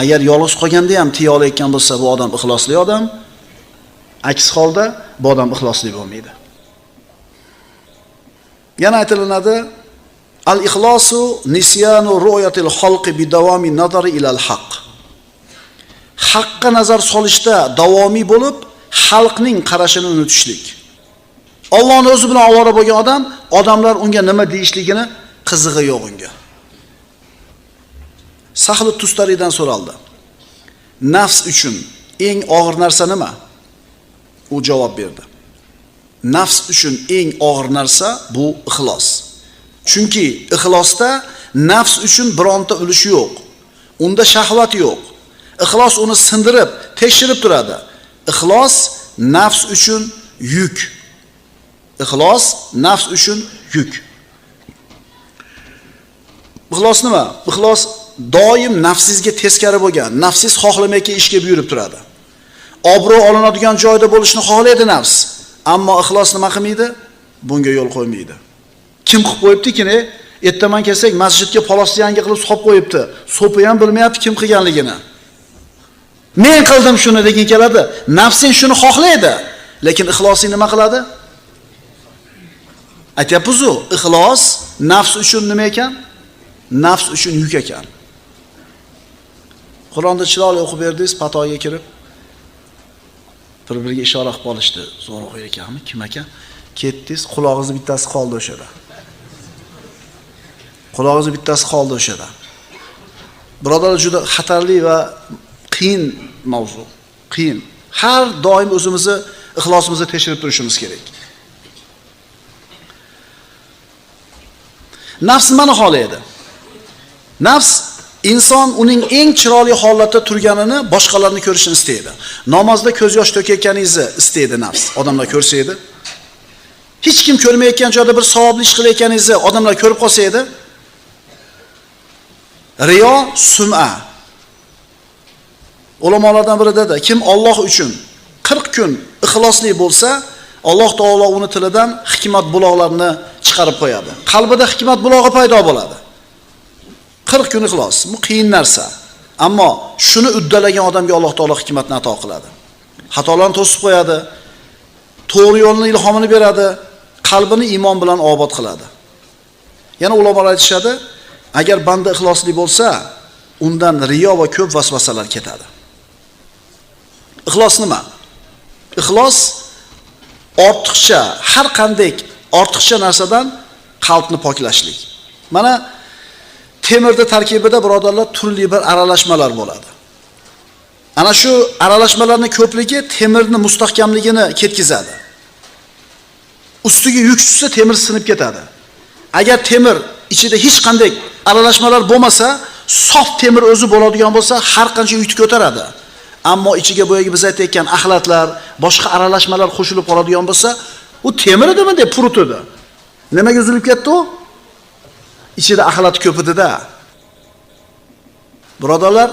Agar yolg'iz qolganda ham tiya olayotgan bo'lsa, bu odam ixlosli odam. Aks holda bu odam ixlosli bo'lmaydi. Yana aytilinadi, al-ixlosu nisyanu ru'yatil xalqi bidawami nazari ilal haqq. Haqqa nazar solishda davomiy bo'lib, xalqning qarashini unutishlik. Allohning o'zi bilan ovora bo'lgan odam, odamlar unga nima deyishligini qizig'i yo'q unga. Sahl Tustaridan so'raldi. Nafs uchun eng og'ir narsa nima? U javob berdi. Nafs uchun eng og'ir narsa bu ixlos. Chunki ixlosda nafs uchun bironta ulush yo'q. Unda shahvat yo'q. Ixlos uni sindirib, tekshirib turadi. Ixlos nafs uchun yuk. Ixlos nafs uchun yuk. Ixlos nima? Ixlos doim nafsingizga teskari bo'lgan, nafsingiz xohlamayotgan ishga buyurib turadi. Obro' olinadigan joyda bo'lishni xohlaydi nafs, ammo ixlos nima qilmaydi? Bunga yo'l qo'ymaydi. Kim qilib qo'yibdi-ki, ertaman kelsak masjidga polosni yangi qilib solib qo'yibdi. So'pi ham bilmayapti kim qilganligini. Men qildim shuni degan keladi. Nafsing shuni xohlaydi, lekin ixlosing nima qiladi? Aytyapmiz-u, ixlos nafs uchun nima ekan? Nafs uchun yuk ekan. Qur'onda chiroyli o'qib berdingiz, patoga kirib bir-biriga ishora qilib qolishdi. Zo'r o'qir ekanmi, kim ekan? Ketdingiz, qulog'ingiz bittasi qoldi o'shada. Qulog'ingiz bittasi qoldi o'shada. Birodarlar, juda xatarli va qiyin mavzu. Qiyin. Har doim o'zimizni ixlosimizni tekshirib turishimiz kerak. Nafs nimani xohlaydi? Nafs inson uning eng chiroyli holatda turganini boshqalarni ko'rishini istaydi. Namozda ko'z yosh to'kayotganingizni istaydi nafs. Odamlar ko'rsa edi. Hech kim ko'rmayotgan joyda bir savobli ish qilayotganingizni odamlar ko'rib qolsa edi. Riyo, sum'a. Ulamolardan biri dedi, kim Alloh uchun 40 kun ixlosli bo'lsa, Alloh taolo uni tilidan hikmat buloqlarini chiqarib qo'yadi. Qalbida hikmat bulog'i paydo bo'ladi. 40 kun ixlos, bu qiyin narsa. Ammo shuni uddalagan odamga Alloh taolo hikmatni ato qiladi. Xatolarni to'sib qo'yadi, to'g'ri yo'lni ilhomini beradi, qalbini iymon bilan obod qiladi. Yana ulamolar aytishadi, agar banda ixlosli bo'lsa, undan riyo va ko'p vasvasalar ketadi. Ixlos nima? Ixlos ortiqcha, har qanday ortiqcha narsadan qalbni poklashlik. Mana temirda tarkibida birodarlar turli bir aralashmalar bo'ladi. Ana shu aralashmalarning ko'pligi temirni mustahkamligini ketkizadi. Ustiga yuk tushsa temir sinib ketadi. Agar temir ichida hech qanday aralashmalar bo'lmasa, sof temir o'zi bo'ladigan bo'lsa, har qancha yukni ko'taradi. Ammo ichiga boyagi biz aytayotgan axlatlar, boshqa aralashmalar qo'shilib qoladigan bo'lsa, u temir edimi deb purut edi. Nimaga uzilib ketdi u? Ichida axlat ko'p edi-da. Birodarlar,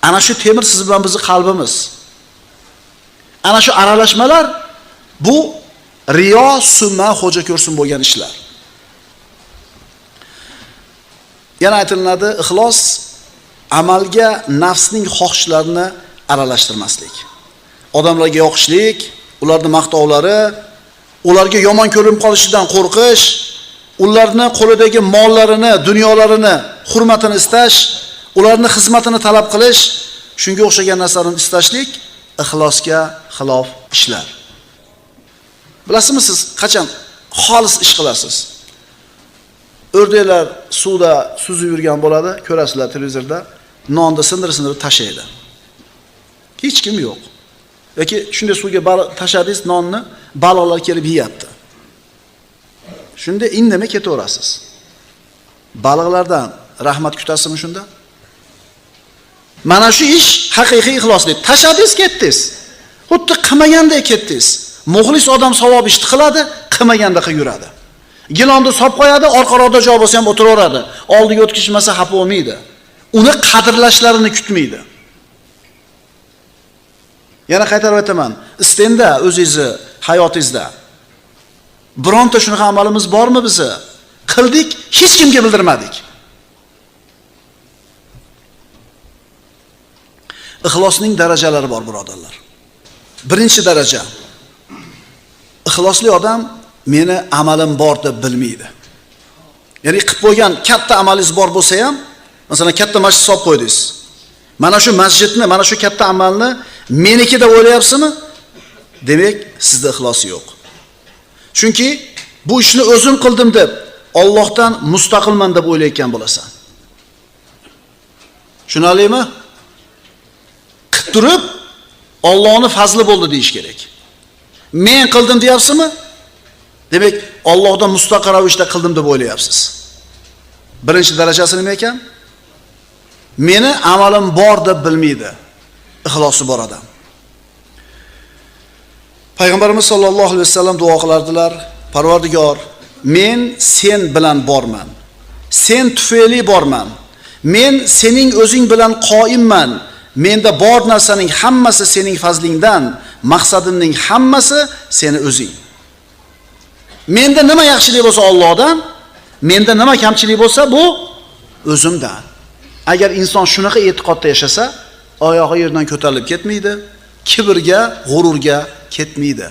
ana shu temir siz bilan bizning qalbimiz. Ana shu aralashmalar bu riyo, summa, xo'ja ko'rsin bo'lgan ishlar. Yana aytilinadi, ixlos amalga nafsning xohishlarini aralashtirmaslik. Odamlarga yoqishlik, ularning maqtovlari, ularga yomon ko'rinib qolishidan qo'rqish, ularni qo'lidagi mollarini, dunyolarini, hurmatini istash, ularni xizmatini talab qilish, shunga o'xshagan narsalarni istashlik ixlosga xilof ishlar. Bilasizmi siz qachon xolis ish qilasiz? O'rdaklar suvda suzib yurgan bo'ladi, ko'rasizlar televizorda, nonni sindir-sindir tashlaydi. Hech kim yo'q. Yoki shunday suvga tashladingiz nonni, baliqlar kelib yeyapti. Shunda indamay ketaverasiz. Baliqlardan rahmat kutasizmi shunda? Mana shu ish haqiqiy ixlosli. Tashladingiz, ketdingiz. Xuddi qilmagandek ketdingiz. Muxlis odam savob ishni qiladi, qilmaganda qilib yuradi. Gilonni solib qo'yadi, orqaroqda joy bo'lsa ham o'tiraveradi. Oldiga o'tkizmasa xafa bo'lmaydi. Uni qadrlashlarini kutmaydi. Yana qaytarib aytaman, istenda o'zingizni hayotingizda bironta shunaqa amalimiz bormi bizi? Qildik, hech kimga bildirmadik. Ixlosning darajalari bor, birodarlar. Birinchi daraja. Ixlosli odam meni amalim bor deb bilmaydi. Ya'ni qilib qo'ygan katta amalingiz bor bo'lsa ham, masalan, katta masjid solib qo'ydingiz. Mana shu masjidni, mana shu katta amalni meniki deb o'ylayapsizmi? Demak, sizda ixlos yo'q. Chunki bu ishni o'zim qildim deb Allohdan mustaqilman deb o'ylayotgan bo'lasan. Tushunarlimi? Qilib turib Allohning fazli bo'ldi deyish kerak. Men qildim deyapsizmi? Demak, Allohdan mustaqil ravishda qildim deb o'ylayapsiz. Birinchi darajasi nima ekan? Meni amalim bor deb bilmaydi. Ixlosi bor odam. Payg'ambarimiz sollallohu alayhi vasallam duo qilardilar: Parvardigor, men sen bilan borman. Sen tufayli borman. Men sening o'zing bilan qoimman. Menda bor narsaning hammasi sening fazlingdan, maqsadimning hammasi seni o'zing. Menda nima yaxshilik bo'lsa Allohdan, menda nima kamchilik bo'lsa bu o'zimdan. Agar inson shunaqa e'tiqodda yashasa, oyog'i yerdan ko'tarilib ketmaydi, kibrga, g'ururga ketmaydi.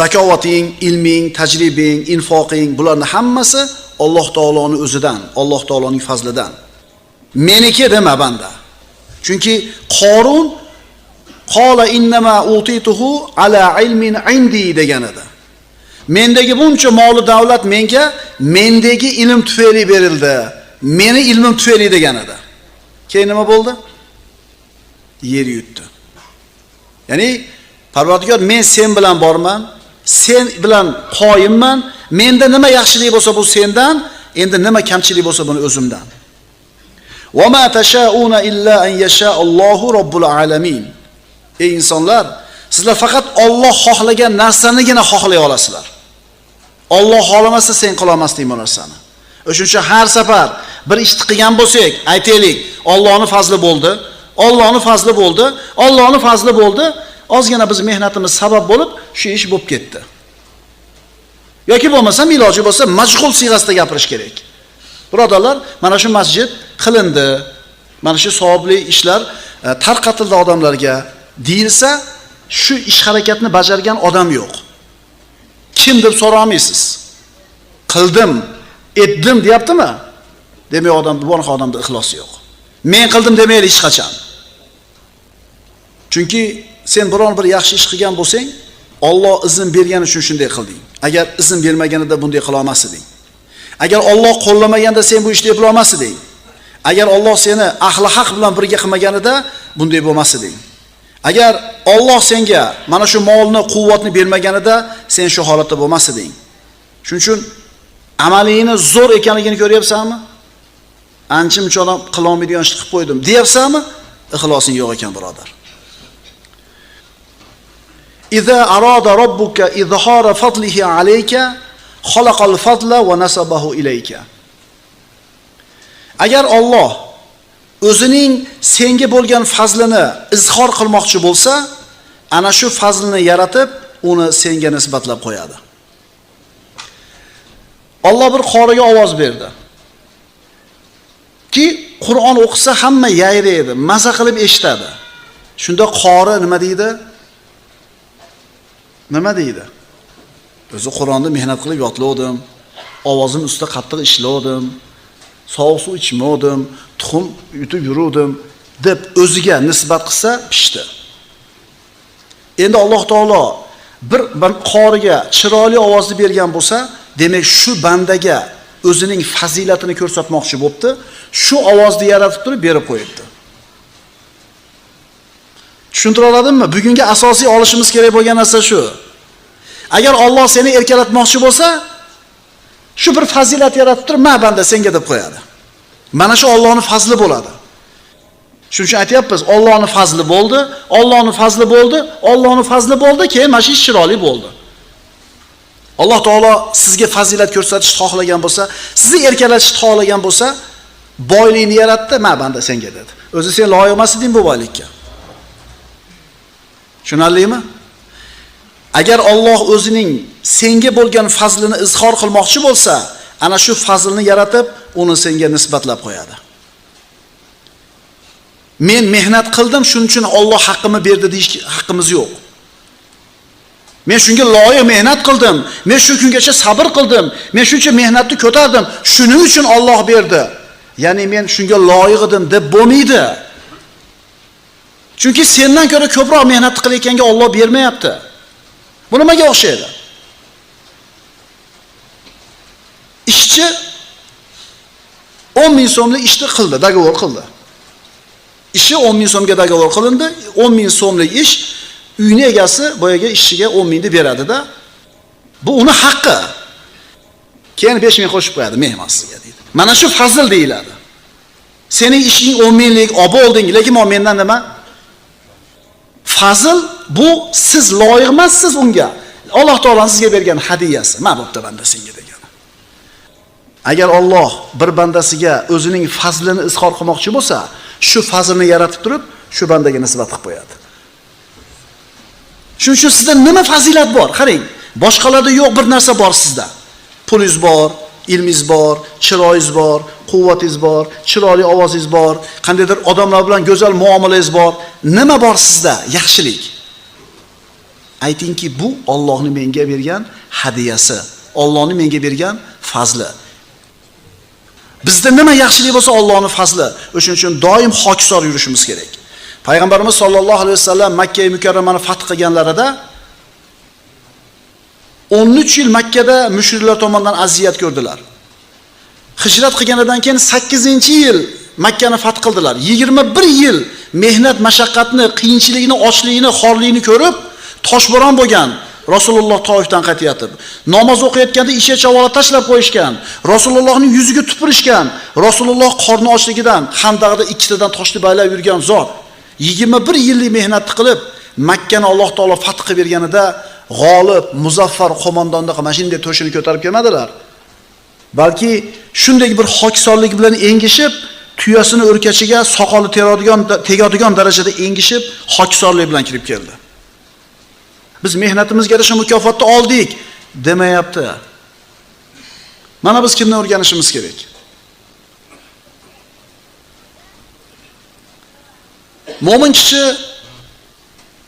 Zakovating, ilming, tajribang, infoqing, bularning hammasi Alloh taoloning o'zidan, Alloh taoloning fazlidan. Meniki dema banda. Chunki Qorun qola innama utituhu ala ilmin indi degan edi. Mendagi buncha mol va davlat menga mendagi ilm tufayli berildi. Meni ilmim tufayli degan edi. Keyin nima bo'ldi? Yer yutdi. Ya'ni Parvardigor, men sen bilan borman, sen bilan qoyimman, menda nima yaxshilik bo'lsa bu sendan, endi nima kamchilik bo'lsa buni o'zimdan. Va ma tashauna illa an yasha Allohu robbul alamin. Ey insonlar, sizlar faqat Alloh xohlagan narsanigina xohlay olasizlar. Alloh xohlamasa sen qila olmasding bu narsani. O'shuning uchun har safar bir ishni qilgan bo'lsak, aytaylik, Allohning fazli bo'ldi, Allohning fazli bo'ldi, Allohning fazli bo'ldi. Ozgina biz mehnatimiz sabab bo'lib, shu ish bo'lib ketdi. Yoki bo'lmasa, iloji bo'lsa, majhul siyg'asida gapirish kerak. Birodarlar, mana shu masjid qilindi, mana shu savobli ishlar tarqatildi odamlarga deyilsa, shu ish harakatni bajargan odam yo'q. Kim deb so'ra olmaysiz. Qildim, etdim deyaptimi? Demak, odam, bu odamda ixlosi yo'q. Men qildim demaydi hech qachon. Chunki sen biron bir yaxshi ish qilgan bo'lsang, Alloh izn bergani uchun shunday qilding. Agar izn bermaganida bunday qila olmas eding. Agar Alloh qo'llamaganda sen bu ishni eplay olmas eding. Agar Alloh seni ahli haq bilan birga qilmaganida bunday bo'lmas eding. Agar Alloh senga mana shu molni, quvvatni bermaganida sen shu holatda bo'lmas eding. Shuning uchun amalingni zo'r ekanligini ko'ryapsanmi? Ancha-muncha odam qila olmaydigan ishni qilib qo'ydim deyapsanmi? Ixlosing yo'q ekan, birodar. Iza arada robbuka izhara fadlihi alayka xalaqal fadla va nasabahu ilayka. Agar Alloh o'zining senga bo'lgan fazlini izhor qilmoqchi bo'lsa, ana shu fazlini yaratib, uni senga nisbatlab qo'yadi. Alloh bir qoriga ovoz berdi. Ki Qur'on o'qisa hamma yayraydi, maza qilib eshitadi. Shunda qori nima deydi? Nima deydi? O'zi Qur'onni mehnat qilib yodladim, ovozim ustida qattiq ishladim, sovuq suv ichmadim, tuxum yutib yuruvdim deb o'ziga nisbat qilsa pishdi. Endi Alloh taolo bir qoriga chiroyli ovozni bergan bo'lsa, demak shu bandaga o'zining fazilatini ko'rsatmoqchi bo'pti, shu ovozni yaratib turib berib qo'yibdi. Tushuntira oladimmi? Bugungi asosiy olishimiz kerak bo'lgan narsa shu. Agar Alloh seni erkalatmoqchi bo'lsa, shu bir fazilat yaratib turib, "Ma banda senga" deb qo'yadi. Mana shu Allohning fazli bo'ladi. Shuning uchun aytyapmiz, Allohning fazli bo'ldi, Allohning fazli bo'ldi, Allohning fazli bo'ldi, keyin mana shu ish chiroyli bo'ldi. Alloh taolo sizga fazilat ko'rsatishni xohlagan bo'lsa, sizni erkalatishni xohlagan bo'lsa, boylikni yaratdi, "Ma banda senga" dedi. O'zi sen loyiq emas eding bu boylikka. Tushunarlimi? Agar Alloh o'zining senga bo'lgan fazlini izhor qilmoqchi bo'lsa, ana shu fazlni yaratib, uni senga nisbatlab qo'yadi. Men mehnat qildim, shuning uchun Alloh haqqimni berdi deyish haqqimiz yo'q. Men shunga loyiq mehnat qildim, men shu kungacha sabr qildim, men shuncha mehnatni ko'tardim, shuning uchun Alloh berdi. Ya'ni men shunga loyiq edim deb bo'lmaydi. Chunki sendan ko'ra ko'proq mehnat qilayotganga Alloh bermayapti. Bu nimaga o'xshaydi? Ishchi 10 ming so'mlik ishni qildi, dogovor qildi. Ishi 10 ming so'mga dogovor qilindi, 10 ming so'mlik ish uyni egasi boyaga ishchiga 10 mingni beradi-da. Bu uni haqqi. Keyin 5 ming qo'shib qo'yadi mehmon sizga deydi. Mana shu fazl deyiladi. Sening ishing 10 minglik olib olding, lekin men mendan nima? Fazl bu siz loyiq emassiz unga. Alloh taoloning sizga bergan hadiyasi. "Ma bo'pti banda senga" degani. Agar Alloh bir bandasiga o'zining fazlini izhor qilmoqchi bo'lsa, shu fazlni yaratib turib, shu bandaga nisbat qilib qo'yadi. Shuning uchun sizda nima fazilat bor? Qarang, boshqalarda yo'q bir narsa bor sizda. Pulingiz bor, ilmingiz bor, chiroyingiz bor, quvvatingiz bor, chiroyli ovozingiz bor, qandaydir odamlar bilan go'zal muomalangiz bor. Nima bor sizda? Yaxshilik. Aytingki, bu Allohning menga bergan hadiyasi, Allohning menga bergan fazli. Bizda nima yaxshilik bo'lsa Allohning fazli. O'shuning uchun doim hokisor yurishimiz kerak. Payg'ambarimiz sollallohu alayhi vasallam Makka mukarramani fath qilganlarida 13 yil Makkada mushriklar tomonidan aziyat ko'rdilar. Hijrat qilganidan keyin 8-yil Makkani fath qildilar. 21 yil mehnat, mashaqqatni, qiyinchilikni, ochlikni, xorlikni ko'rib, toshbo'ron bo'lgan Rasululloh Toifdan qaytayotib, namoz o'qiyotganda isha chavola tashlab qo'yishgan, Rasulullohning yuziga tupurishgan, Rasululloh qorni ochligidan xandaqda ikkitadan toshni baylab yurgan zot 21 yillik mehnatni qilib, Makkani Alloh taolo fath qilib berganida g'olib, muzaffar qo'mondonda mana shunday to'shini ko'tarib kelmadilar. Balki shunday bir hokisorlik bilan engishib, tuyasini o'rkachiga soqoli tegadigan darajada engishib, hokisorlik bilan kirib keldi. Biz mehnatimizga yarasha mukofotni oldik demayapti. Mana biz kimdan o'rganishimiz kerak? Mo'min kishi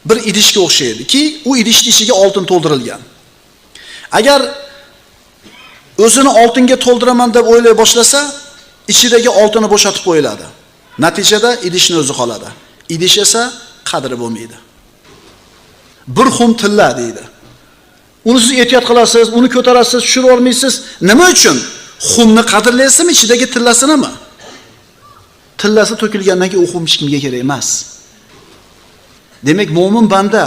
bir idishga o'xshaydiki, u idishning ichiga oltin to'ldirilgan. Agar o'zini oltinga to'ldiraman deb o'ylay boshlasa, ichidagi oltini bo'shatib qo'yiladi. Natijada idishning o'zi qoladi. Idish esa qadri bo'lmaydi. Bir xum tilla deydi. Uni siz ehtiyot qilasiz, uni ko'tarasiz, tushira olmaysiz. Nima uchun? Xumni qadrlaysizmi, ichidagi tillasinimi? Tillasi to'kilgandan keyin u xum hech kimga kerak emas. Demak, mo'min banda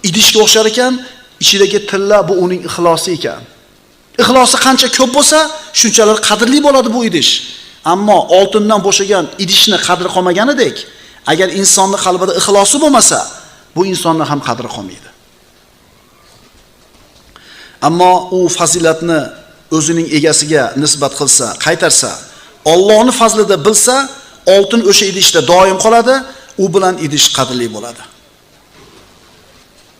idishga o'xshar ekan, ichidagi tilla bu uning ixlosi ekan. Ixlosi qancha ko'p bo'lsa, shunchalar qadrli bo'ladi bu idish. Ammo oltindan bo'shagan idishni qadri qolmaganidek, agar insonning qalbida ixlosi bo'lmasa, bu insonning ham qadri qolmaydi. Ammo u fazilatni o'zining egasiga nisbat qilsa, qaytarsa, Allohning fazlida bilsa, oltin o'sha idishda doim qoladi, u bilan idish qadrli bo'ladi.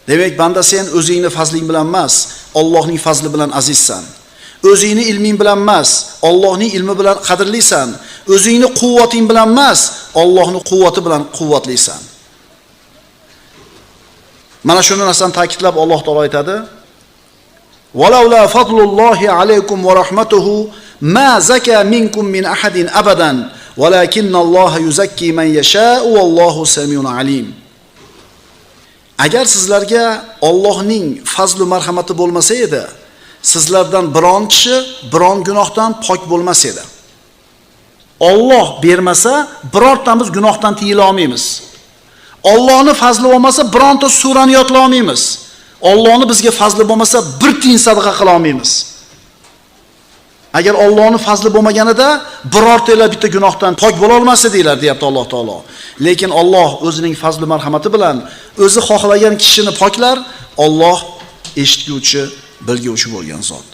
Demak, banda sen o'zingni fazling bilan emas, Allohning fazli bilan azizsan. O'zingni ilming bilan emas, Allohning ilmi bilan qadrlisan. O'zingni quvvating bilan emas, Allohning quvvati bilan quvvatlisan. Mana shuni narsani ta'kidlab Alloh taolo aytadi: "Valawla fadlullohi alaykum va rahmatuhu ma zaka minkum min ahadin abadan, walakinnalloha yuzakki man yasha'u vallohu samiun alim." Agar sizlarga Allohning fazlu marhamati bo'lmasa edi, sizlardan biron kishi biron gunohdan pok bo'lmas edi. Alloh bermasa, birortamiz gunohdan tiyila olmaymiz. Allohning fazli bo'lmasa, bironta surani yodla olmaymiz. Allohning bizga fazli bo'lmasa, bir tiyin sadaqa qila olmaymiz. Agar Allohning fazli bo'lmaganida birortalar bitta gunohdan pok bo'la olmas edinglar, deyapti Alloh taolo. Lekin Alloh o'zining fazli marhamati bilan o'zi xohlagan kishini poklar. Alloh eshitguvchi, bilguvchi bo'lgan zot.